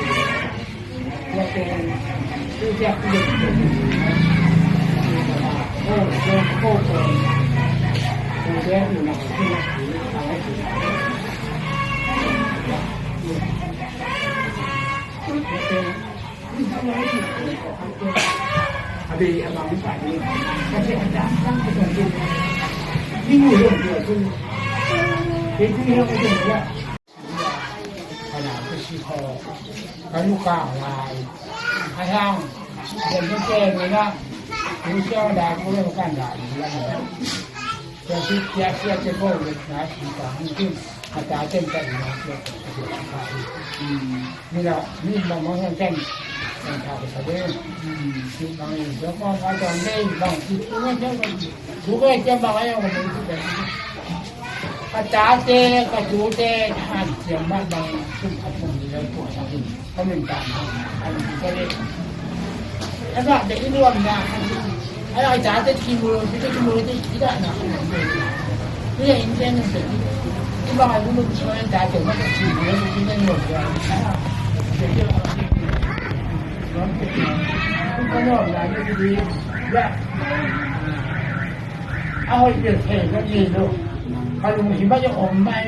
ူ Ni la, ni bang bang hian ten, ten tha ka sa de. Ni bang in, bang bang a ton de, bang ti tu ne te, tu ke te bang ai ong mo tu ke. Ka tate, ka tute, han siam ma bang, tum a tum ni lo ko sa de. Ka min ta ma, ka min ta de. Aba de i nuam na. Ai, ai, ta te ki mu, te ki mu, te ki da na. Ni ya in chen te. Ni ba ai mu mu so ta te ma ki mu, ki ne mu ya. Ka nuam na ni ki ya. A hoi te te ni lo. Ka lung hi ba ya om mai.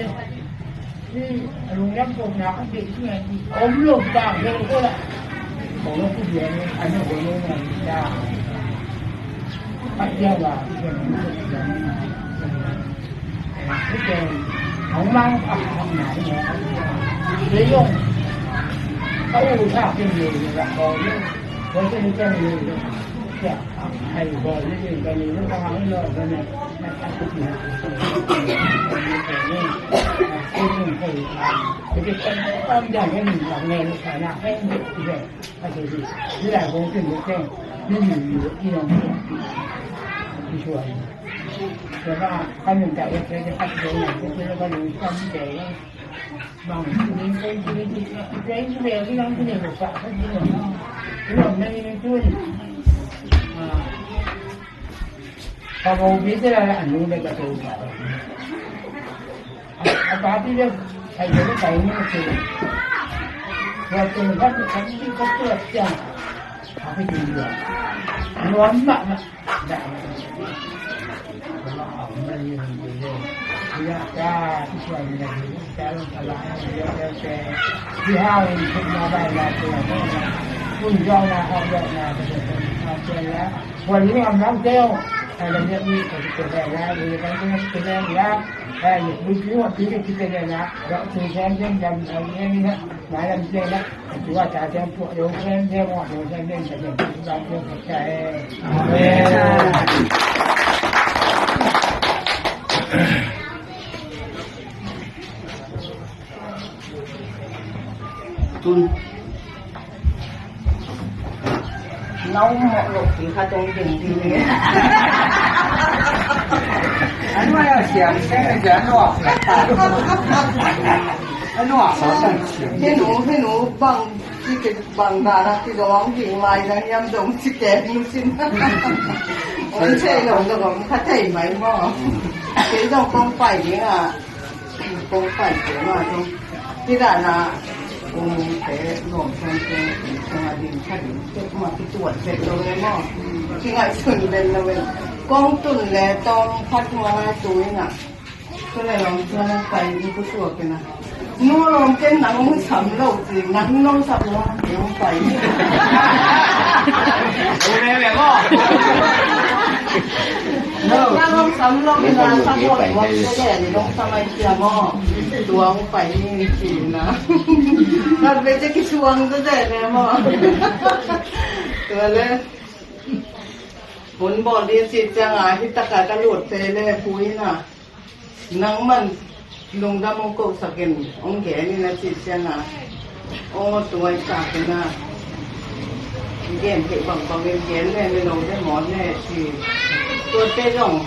Ni a lungdam tawpna a deih ding a, om lo ta, hel ko la. Ko lo ku dia ni, a na ko lo na ni ta. A dia la, dia ni, dia ni. Ku te, a mang a na ni. Dia yong. Ka u ta ke ni la ko ni. Ko te ni ta ni. Dia. Ka bo bi te la la anu le ka to. A, a pa pi le kai le kai ni ke. Wa te ba ka pi ka to ya. A pi ni ya. Nuam ma ma. Da. Tun. Nau mawh loh ti khat hong ding ding. An mah a siam siam a, an nuak. An nuak sa tan siam. Henu, henu, bang ci ke, bang da na ci dong ding mai dang yam dong ci ke nu sin. Ong thei lo dong kha thei mai maw. Kei dong kong pai ding a. Kong pai te ma dong. Ci da na, kong te nuam suan te, kong a ding kha ding te ma ki tuat te lo le maw. Ci ngai sun den lo le. Kong tun le tong phat ma ngai tu ina. Ko le long suan a pai i ku suak ina. Nu long ken nang ong sam lo ci, nang nong sam lo, nang pai. Ong le le maw. Nang ong sam lo ina, sam lo ina, ong sam ai cia maw. Tua ong pai ni ci ina. Nang be ci ki suang te te le maw. Tua le. Hun bawl ding ci ciang a, hi tak a ka lut te le pui ina. Nangman lungdam hong kosak in, hong gen in a cih ciangin, aw, tua i tak in a, gen theih bangbang in gen le, mi lo de mawk le ci. Tuate zong,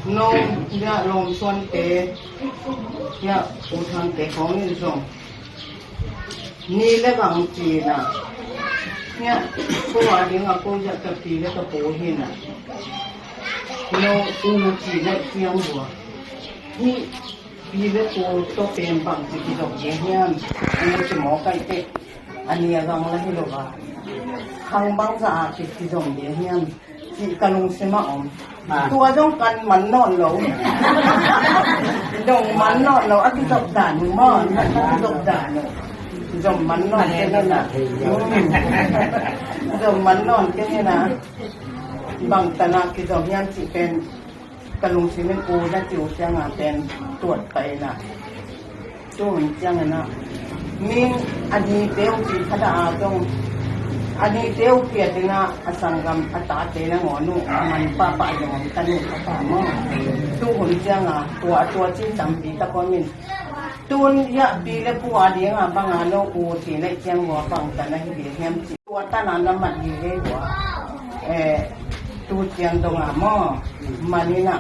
no, ya, lawm suante, ya, u thangte khawng in zong. Ni le bang ci na. Nya, ko a ding a ko zat ka pi le ka pu hi na. No, u ci le kiang bua. Hi, pi le pu to pen bang ci kizom ye hiam. U ci mawk kai te. A ni a bang la hi lo ba. Khang bang za a ci kizom ye hiam. Cih ka lungsim ah om. Ah. Tua zong kan man nawn lo. Zong man nawn lo, a kizop dan uh maw, a kizop dan uh. Zong man nawn kei hi na. Zong man nawn kei hi na. Bang tan a kizop hiam cih pen ka lungsim in u na ci uh ciangin pen tuat pah in a. Tu hun ciangin a, mi a nite uh ci khat a zong, a nite uh kiat in a, a sanggam a tate nangawn uh a man pahpah zong om ta uh khat a maw. Tu hun ciangin a, tua, tua ci tampi tak om in. Tun ya pi le pu a ding a bang a no u ci le ciang uh a bang tan a hi ve hiam ci. Tua tan a na mat hi ve uh a. Eh, tu ciang dong a maw. Man in a,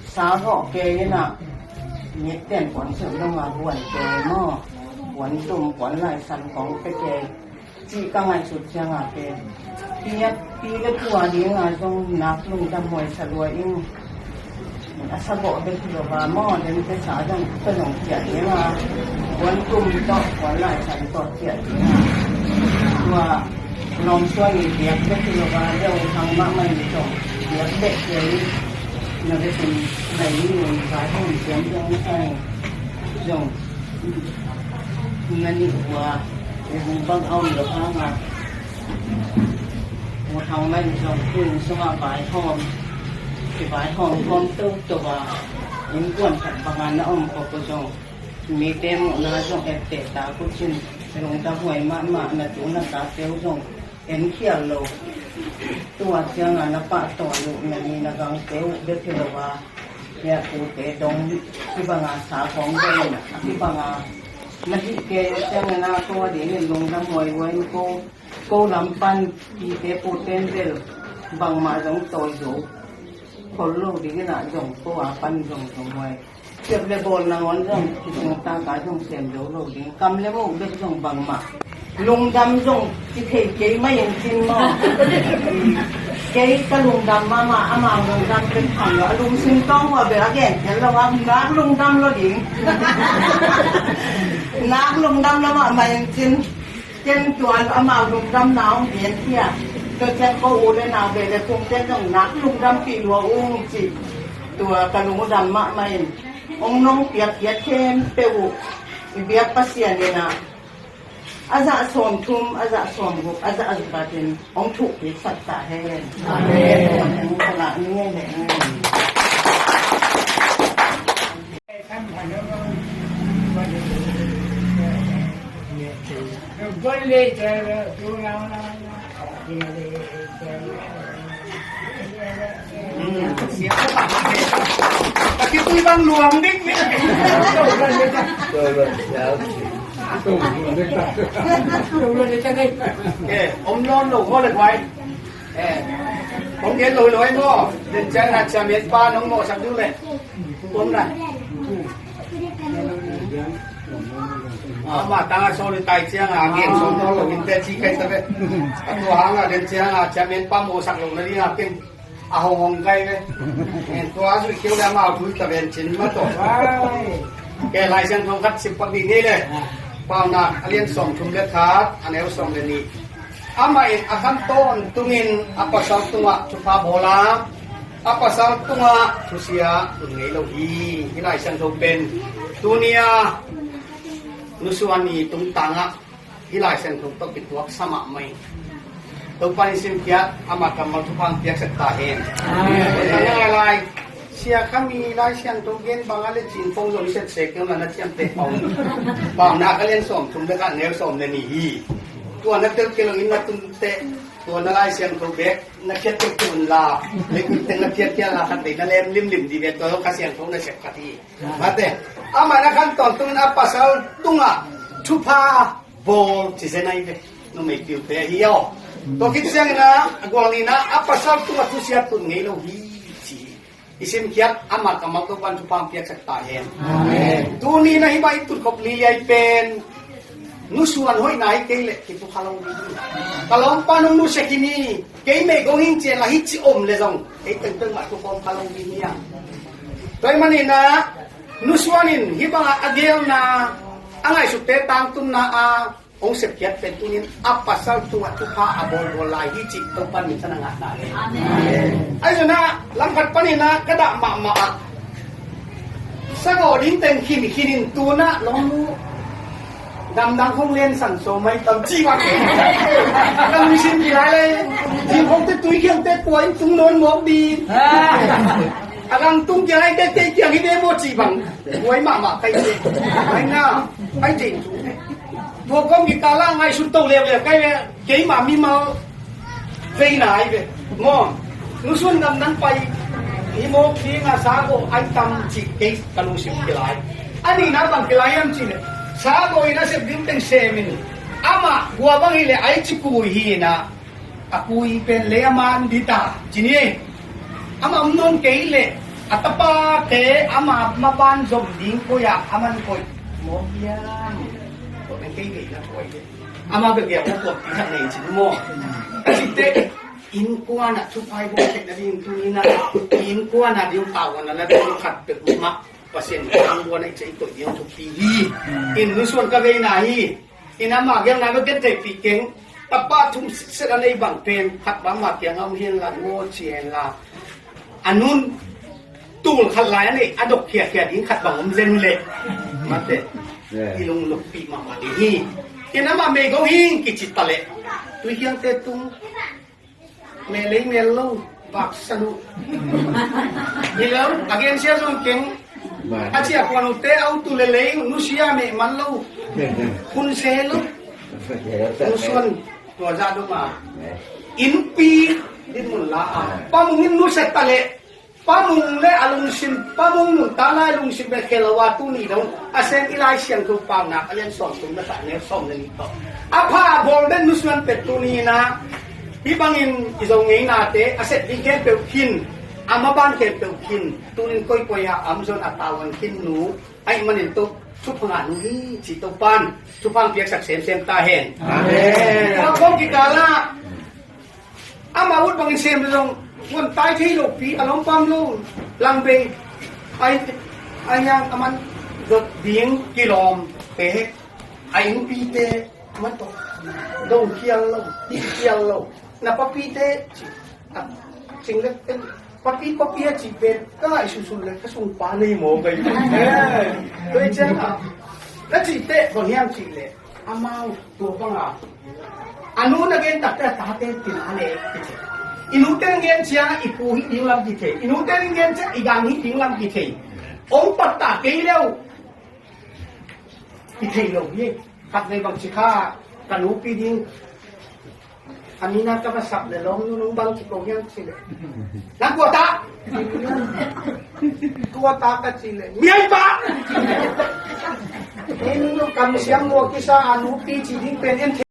sa gawh kei in a, nit ten puan sim dong a buan kei maw. Puan tum, puan lai san kong pe kei. Cih ka ngaihsut ciang a kei. Pi a, pi le pu a ding a zong nak lungdam huai sa lua in. A sa gawh bek hi lo ba maw, den te sa zong, ka zong ciah ding a. Puan tum tawh, puan lai san tawh ciah ding a. Tua, lawm suan in biak bek hi lo ba, deuh hang mahmah in zong, biak bek hi lo in. Na bek in, na in, in, vai hong ciam zong, sai zong. Na nih uh a, i hong bang a om lo hang a. Hong hang mah in zong, tu inn sung ah vaihawm. Kivaihawm khawm toto a, innkuan khat bang a na om khop uh zong. Mite muhna zong etteh tak uh cin, lungdam huai mahmah na tu na tate uh zong. En khial lo. Tua ciang a na pahtawi uh, na ni na gangte uh bek hi lo a. Hia tute dong kibang a sa khawng bek in a kibang a. Na hih kei uh ciang a na ko a ding in lungdam huaihuai in ko, ko lam pan pite pute in bel bangmah zong tawi zo. Khol lo ding in a zong ko a pan zong zong huai. Siap le bawl nangawn zong, kisung taka zong sem zo lo ding. Kam le mawk bek zong bangmah. Lungdam zong kithei kei mah in cin maw. Kei ka lungdam mahmah, amau lungdam bek tham lo. A lungsim tawng hua bek a gen khen lo a, nak lungdam lo ding. Nak lungdam lo mahmah in cin. Ken tuan amau lungdamna hong gen khia. Tua ciang ko u le nau ve le kungte zong nak lungdampih lua ung cih tua ka lungdam mahmah in, hong nong piak piak khempeuh uh i biak Pasian in ah a zah sawmthum, a zah sawmguk, a zah a zah in hong thuk kik sak ta hen. Amen. Amen. Eh, om lawn lo maw le guai. Eh, om gen lo lo ai maw. Den ciang na chairman pa nong mawhsak ding le. Om na. Ama tanga sawl i tai ciang a gen sawl nawn lo in te ci kai ta ve. A tua hang a den ciang a chairman pa mawhsak lo na ding a ken a hong hong kai ve. En tua zui keu le amau tui ta ven cin ma tawh. Ke Lai Siangtho khat sim pak ding hi le. Paunak a lian sawmthum le khat, a neu sawm le nih. Amah in a khan tawntungin a pasal tungah thupha bawl a, a pasal tungah thusia tun ngei lo hi. Hih Lai Siangtho pen tuni a nusuan i tungtangah hih Lai Siangtho tawh kituak sa mahmah hi. Topa in simkhiat, ama kammal thupha hong piaksak ta hen. Amen. Tua nang a lai, sia kha mi Lai Siangtho gen bang a le cin pong zong setsek keu na na ciamteh pau. Paunak a lian sawmthum le khat, neu sawm le nih hi. Tua na tel kei lo in na tun teh, tua na Lai Siangtho bek na khiat tek tek un la, le kun teng na khiat khiat la khat dei na lem limlim di ve, tua ka Siangtho na sep khat hi. Mate, amah na khan tawntungin a pasal tungah thupha bawl ci zen ahi ve. Numei piute ahi aw. Tua khit ciangin ah a gual ni-in ah a pasal tungah thusia tun ngei lo hi ci hi. I simkhiat ama kammal Topa'n thupha hong piaksak ta hen. Amen. Tuni-in ah hih bang i tutkhop liliai pen nusuan hoihna hi kei leh kituak kha lo ding hi. Ka lawmpa nong nusia khin hi, kei mei gong hing ci-in la hih ci om leh zong kei tengteng mah tuak khawm kha lo ding hi a. Tua ahih manin ah nusuan in hih bangah a geelna, a ngaihsutte tangtunna a hong sepkhiat pen tuni-in a pasal tungah thupha a bawlbawl lai hi cih Topa'n minthanna ngahna hi. Amen. Ahi zongin ah langkhat panin ah ka dah mahmah ah, sagawh ding teng khin khin in tu-in ah lawm uh, gamdang khong lensan sawm mai tam ci bang. Ka lungsim kilai le, zing khong te tui khiang te kua in tung nawn mawk ding. A gang tung kiang ai te, te kiang hi ve maw ci bang. Buai mahmah kai te. Ai na, ai te tu. Tua kawm kikal ah ngaihsut to leuleu kai ve. Keima mimal veina ai ve. Maw, nusuan gamdang pai hi mawk ding a sagawh ai tam ci kei ka lungsim kilai. A nihna bang kilai hiam cih leh, sagawh in a sep ding teng sem in, amah gua bang hi leh ai ci kui hi in ah, a kui pen lei a man dita ci ni. Amah om nawn kei leh a tapate ama maban zom ding koi ah a man koi mawk hiam? Tua pen kei veina koi hi. Amah bek gel na tuak pi khat nei ci ni maw? A cihte innkuan ah thupha i bawl theihna ding tuni-in ah innkuan ah ding tavuan na ding khat peuhmah Pasian in tangguan ah i ciah i koih ding thupi hi. In nusuan ka veina hi. In amah gelna bek gen theihpih keng. Tapa thum sitset a nei bang pen khat bang amah kiangah om hi hen la, ngaw ci hen la, a nun tul khat lai a neih a dok khiakhia ding khat bang om zen leh, mate, i lunglutpih mahmah ding hi. In amah mei gong hing kici ta leh, tui khiangte tung, meh lei mel lo, vak san uh. Hi lo, a gensia zong keng. A ciah kuan uhte a utu lelei nusia meh man lo. Hun se lo. Nusuan tua zah dong a, innpi dinmun la a, pa mung in nusia ta leh, pa mung le a lungsim, pa mung nuntakna a lungsim bek khel lo a, tuni dong a sem i Lai Siangtho Paunak a lian sawmthum le khat, a neu sawm le nih tawh a pha a bawl bek nusuan pen tuni-in ah hih bangin i Zo ngeinate a sep ding khempeuh khin, a maban khempeuh khin, tuni-in koikoi ah a om zong a tavuan khin nu ahih manin Topa thupha ngah nu hi ci Topa'n thupha hong piaksak semsem ta hen. Amen. Tua kawm kikal ah amah ut bangin sem zong, huan tai thei lopi, a lawmpa om lo, langbei, ai, ai hiang a man dot ding kilawm te, a innpite a man tawh dong khial lo, hih khial lo. Na papite ci, a, cing le pen, papi, papi a cih pen ka ngaihsutsuh le ka sungpa nei maw ka hi. Eh, tua hi ciang a, na cihte bang hiam cih leh amau tua bang a, a nu na gen takte a tate tina le kithei. I nute na gen ciang a i pu hi ding lam kithei. I nute na gen ciang a i gang hi ding lam kithei. Ong pattah kei leu i thei lo hi. Khat vei bang ci kha, ka nupi ding a mina ka va sap le lawm, nu nung bang ci ko hiam ci le, nang kua ta? Kua ta ka ci le, miai pa. Ei, nu kam siam maw kisa a, nupi ci ding pen en thei.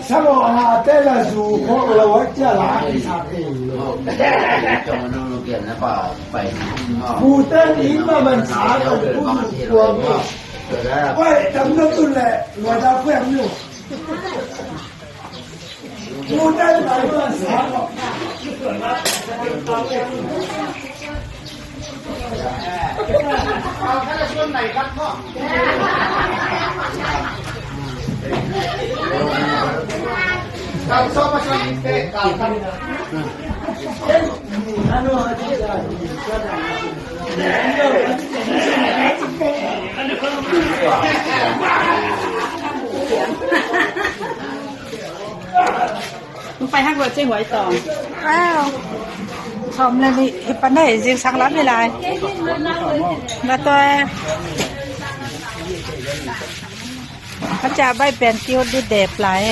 Sa lo a te la zu ko lo a cia la ki sa te lo. Bu te ni ma man sa ko bu kua mo. Oi, tam no tu le, lo da kua mo. Bu te ni ma man sa ko. Hong pai hak lo cih huai tawng. Thawm le nih hi pan hei, zingsang lam hi lai. Na tua. A ca bai pen kiu di dep lai.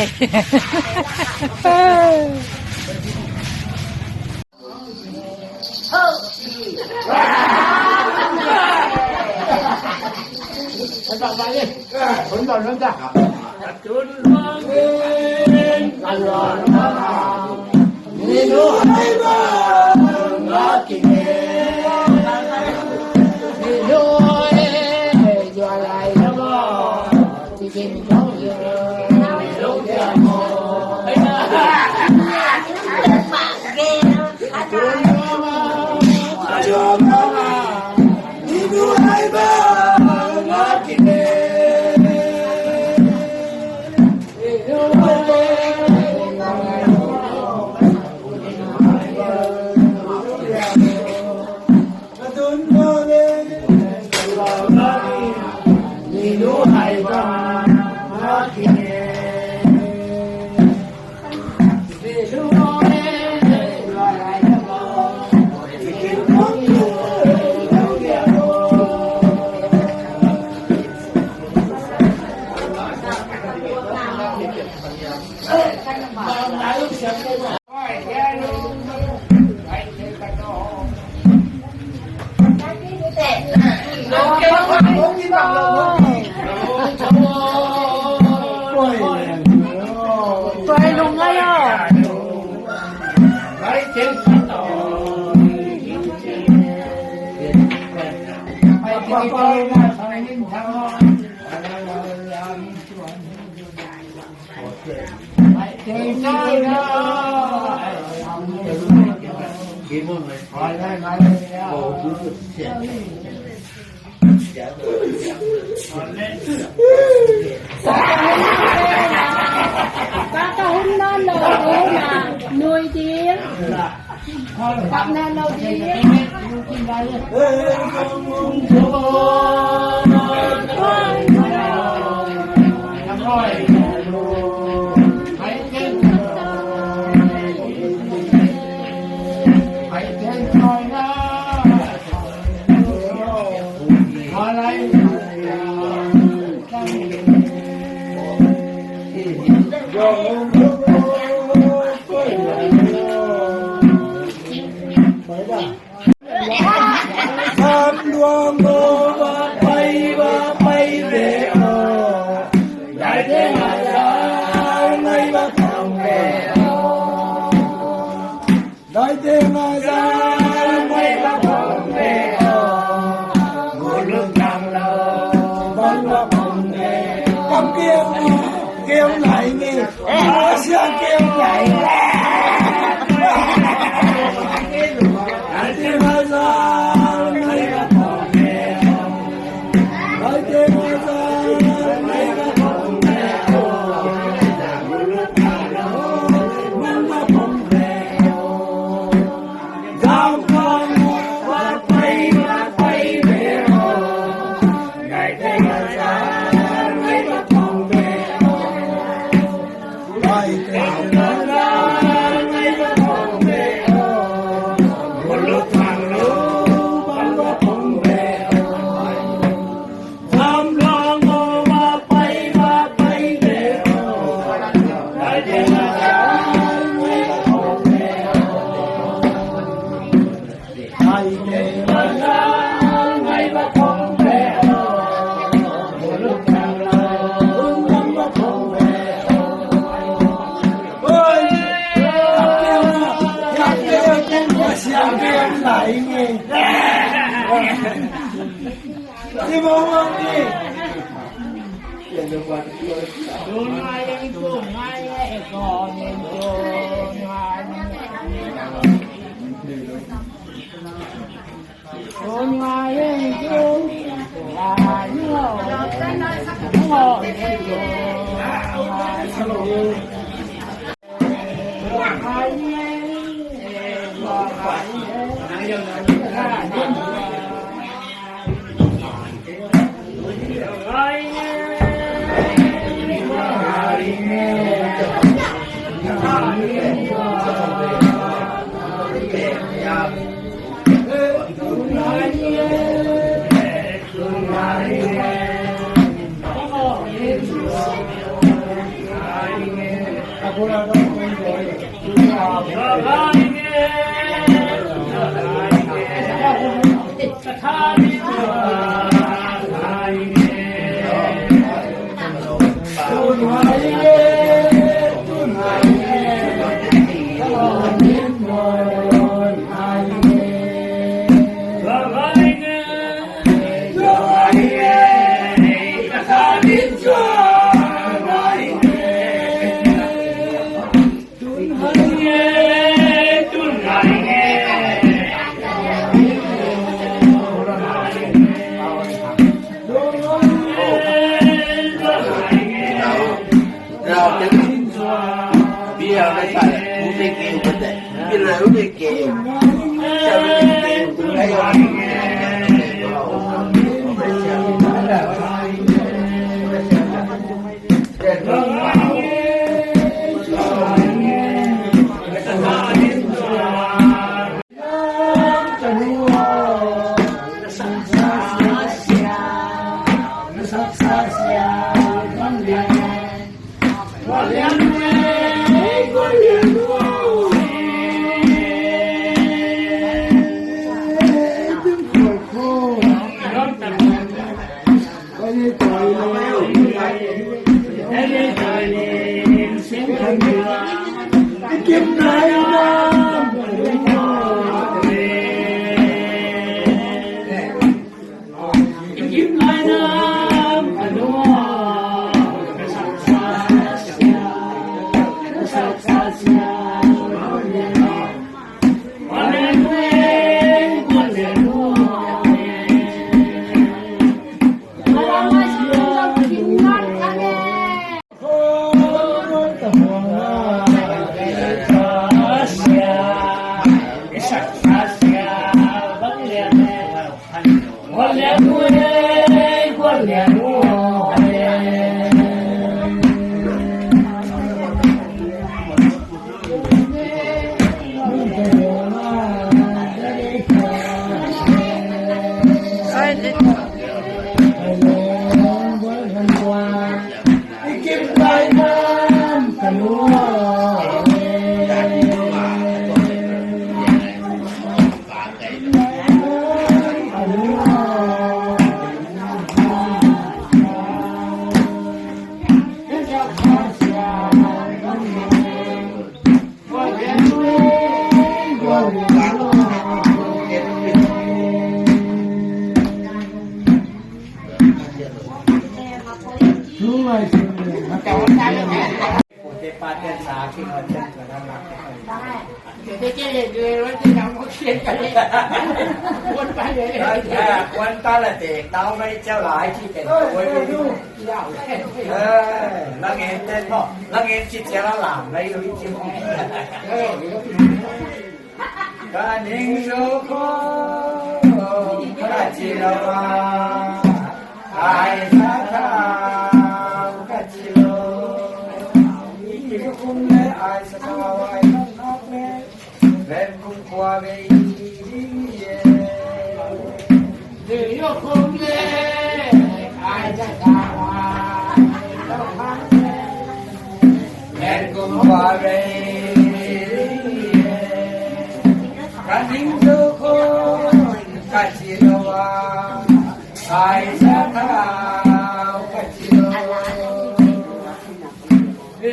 Ka ka hun nawn lo, hun a nui ding. Kap na lo ding. Kuan ta la te, tau mai ciau lai ci te. Oi, oi, oi. Eh, la ngen te tho, la ngen ci ciau la lam lai lui ci. Ka ning zo ko, ka ci lo wa, ai sa tha, ka ci lo. Kum le ai sa tawai, kum le kum kua vei ding ye. Kum le ai sa tawai, kum kua vei ding ye. Ka ning zo khon ka ci lo a, ai sa tawai ka ci lo. Ôi,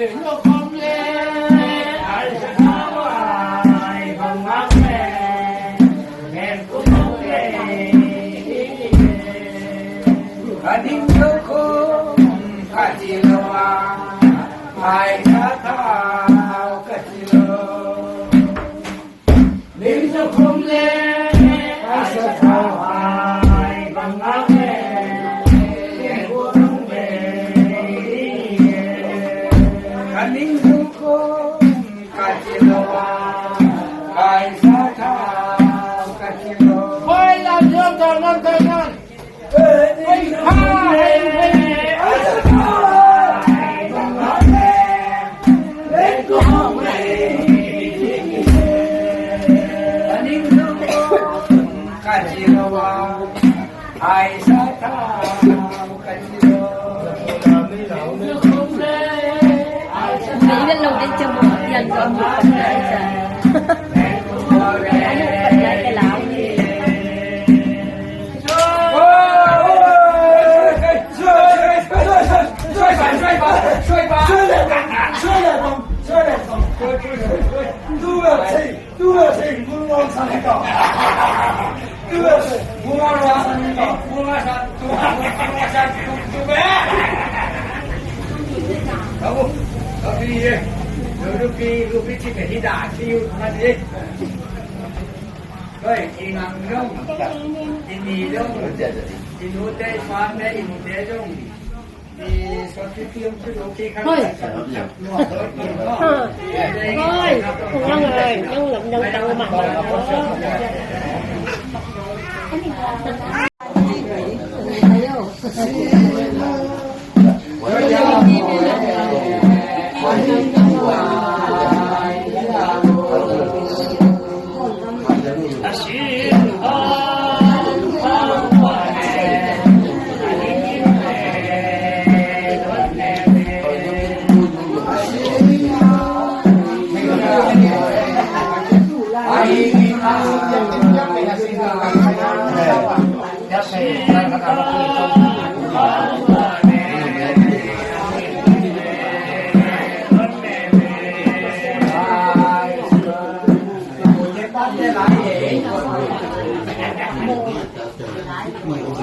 ôi, Hùng Long ơi, Hùng Long tăng mặn.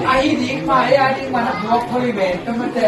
Ahi ding ma, ahi ding ma na buak thoi ve, ka mate.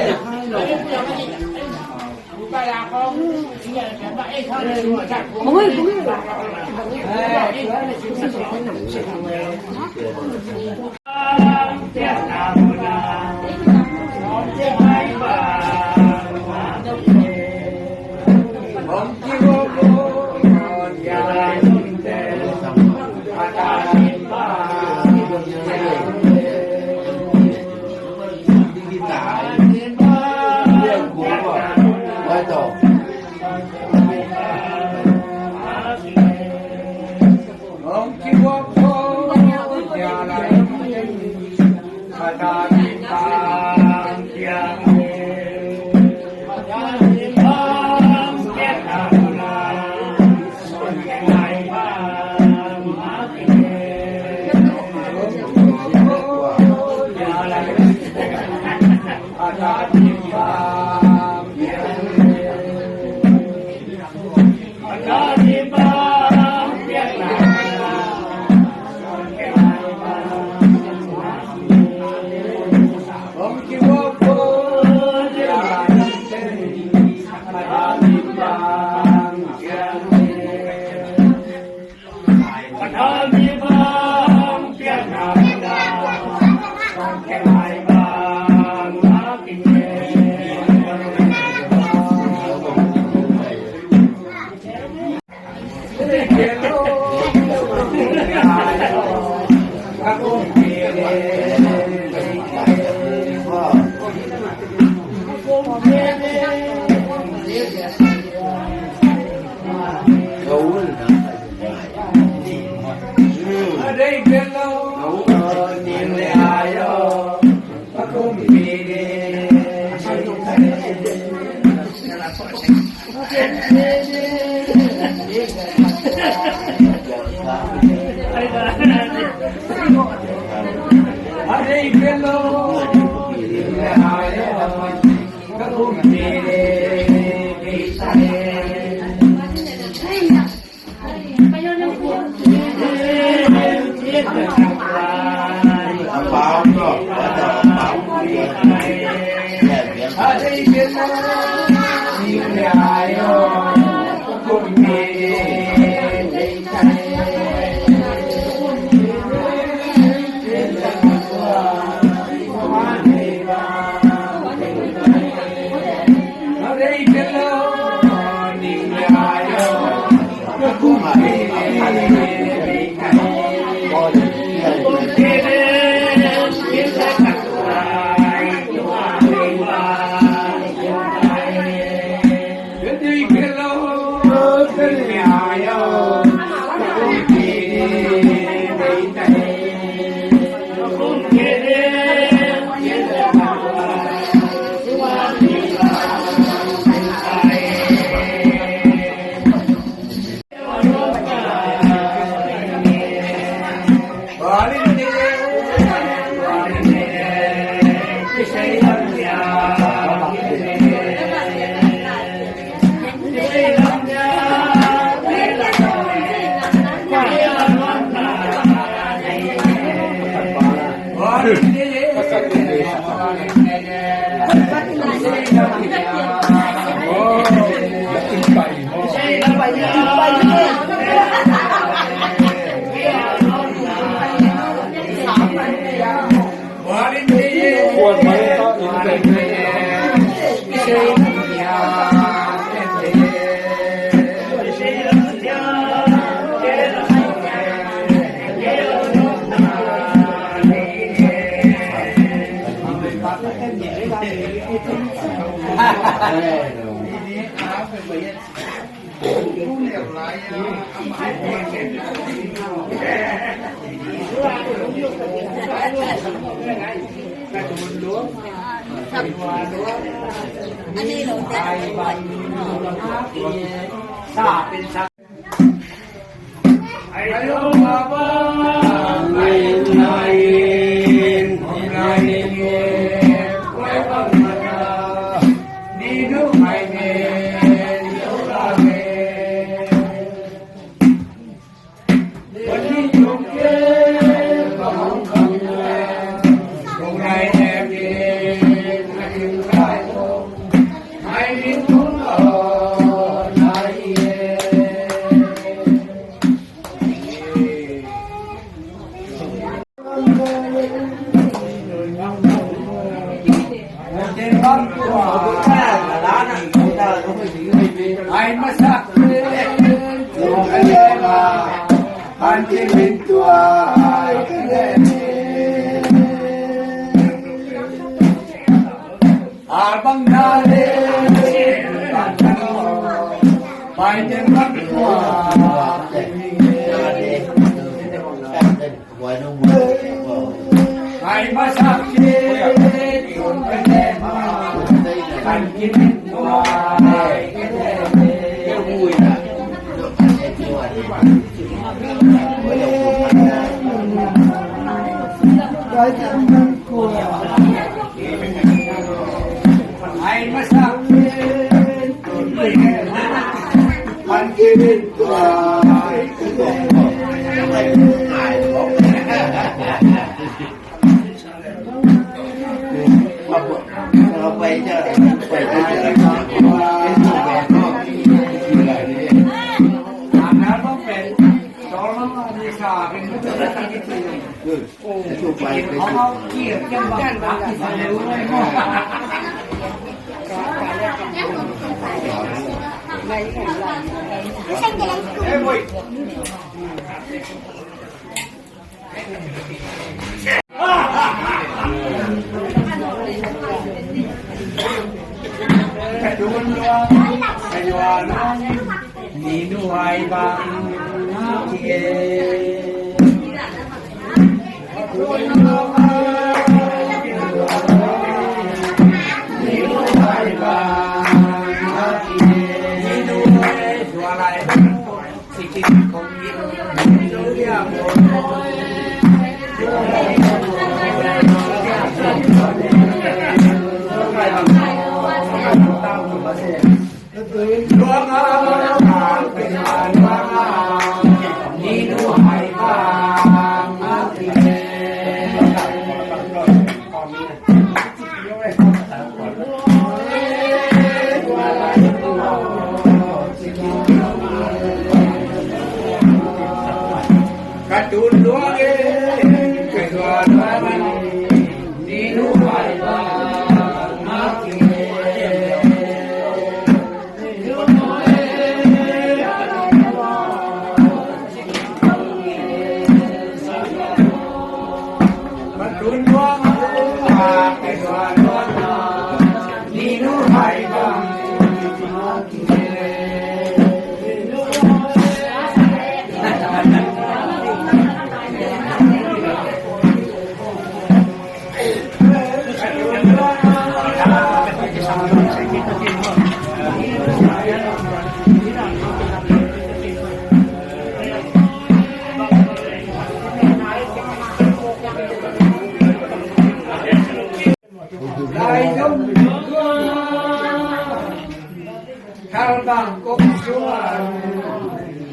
Thal bang kong suan,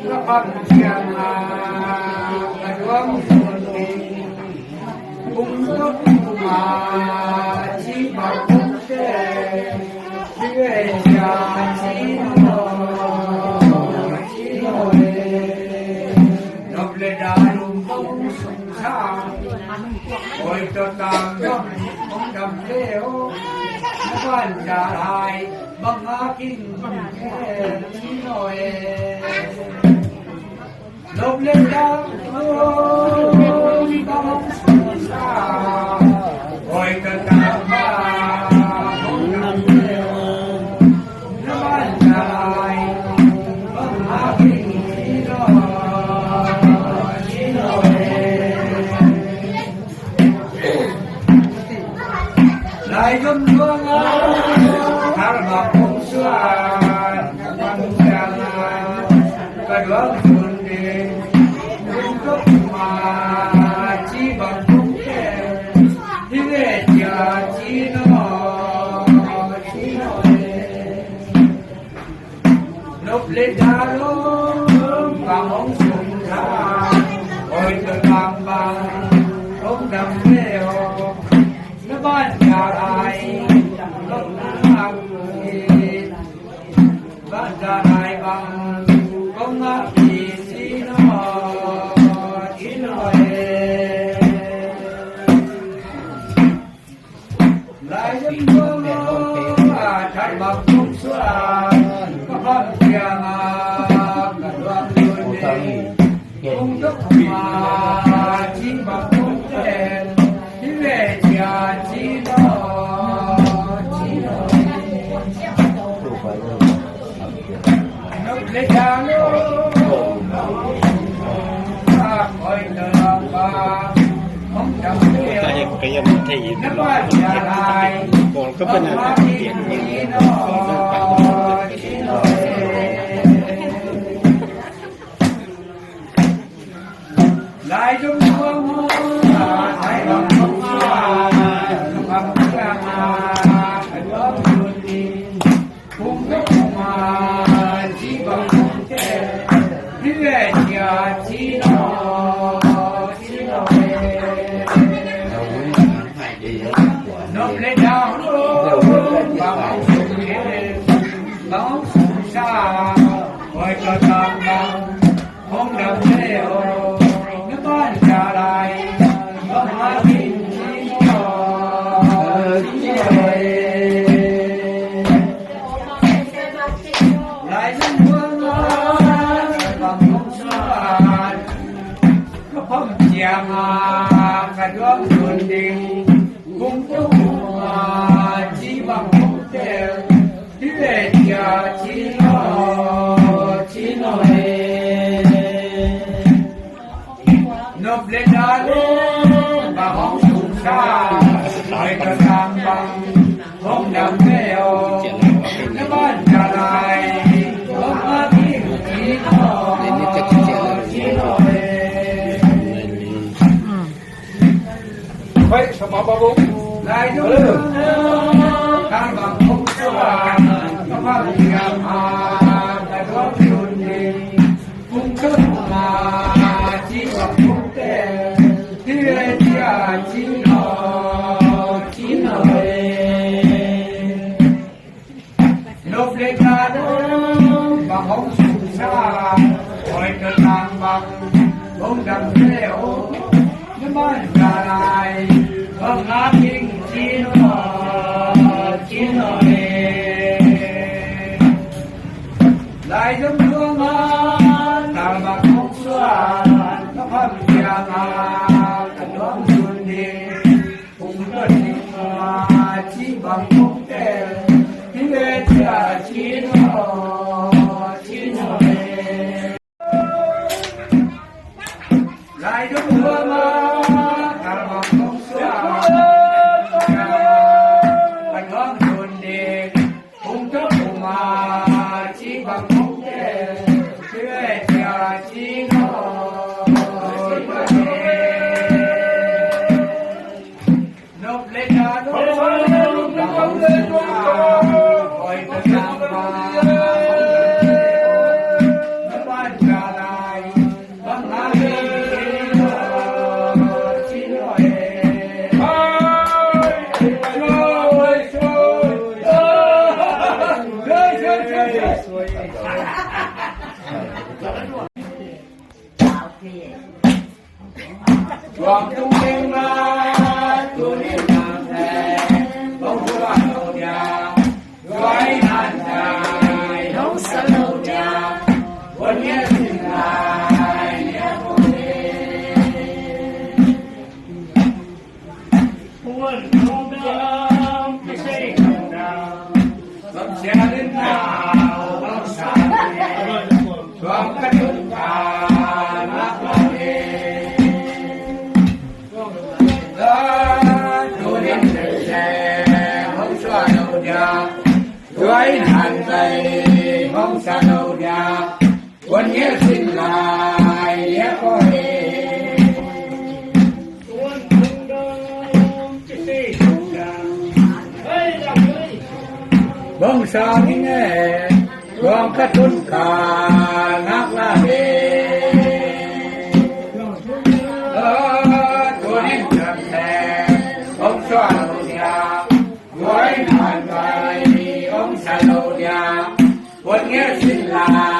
ka pam ciang a, ka duang sun ding. Kung tuk ma, ci bang kong te, ci ve cia, ci no, ci no e. Nop le dal um kong sung sa, oi to tam dam, kong dam le o, na ban ja lai. Bang a kin bang khen ci no e. Lop le dang lo bang sa. Oi ka ta ba. Bang a kin ci no. Ci no e. Lai zom luang a, thal bang kong suan, ka bang ciang a, ka duang sun ding, kung tuk ma, ci bang kong te, hi ve cia ci no, ci no e. Nop le dal um bang hong sung ta, oi to tam bang hong dam le o. Na ban ja lai, nop na bang, ban ja lai bang, kong a pi ci no, ci no e. Lai zom luang a, thal bang kong suan, ka pam ciang a, ka duang sun ding. Kung tuk ma, ci bang kong te, hi ve cia ci no, ci no. Lai zong zong, lai zong zong, Lai zong zong, lai zong zong, ka pam ciang a, ka duang sun ding, kung tuk ma, ci bang kong tel, hi ve cia ci no, ci no e. Nop le dal um bang hong sung sa, lai ka sam bang hong dam le o, na ban ja la. Nop le ta dong bang hong sungsa, oi ka tang bang hong dang te o, na man ka lai bang a king chin o, chin o e. Lai dong dong a ta bang hong suan, ka pham kiang a ka nuam sun ding. Bangsa ning e, tuang ka tun ka ngak la e. Tunin kan e, hong suan lo dia. Tuai nan kai, hong sa lo dia. Wan nge sin la.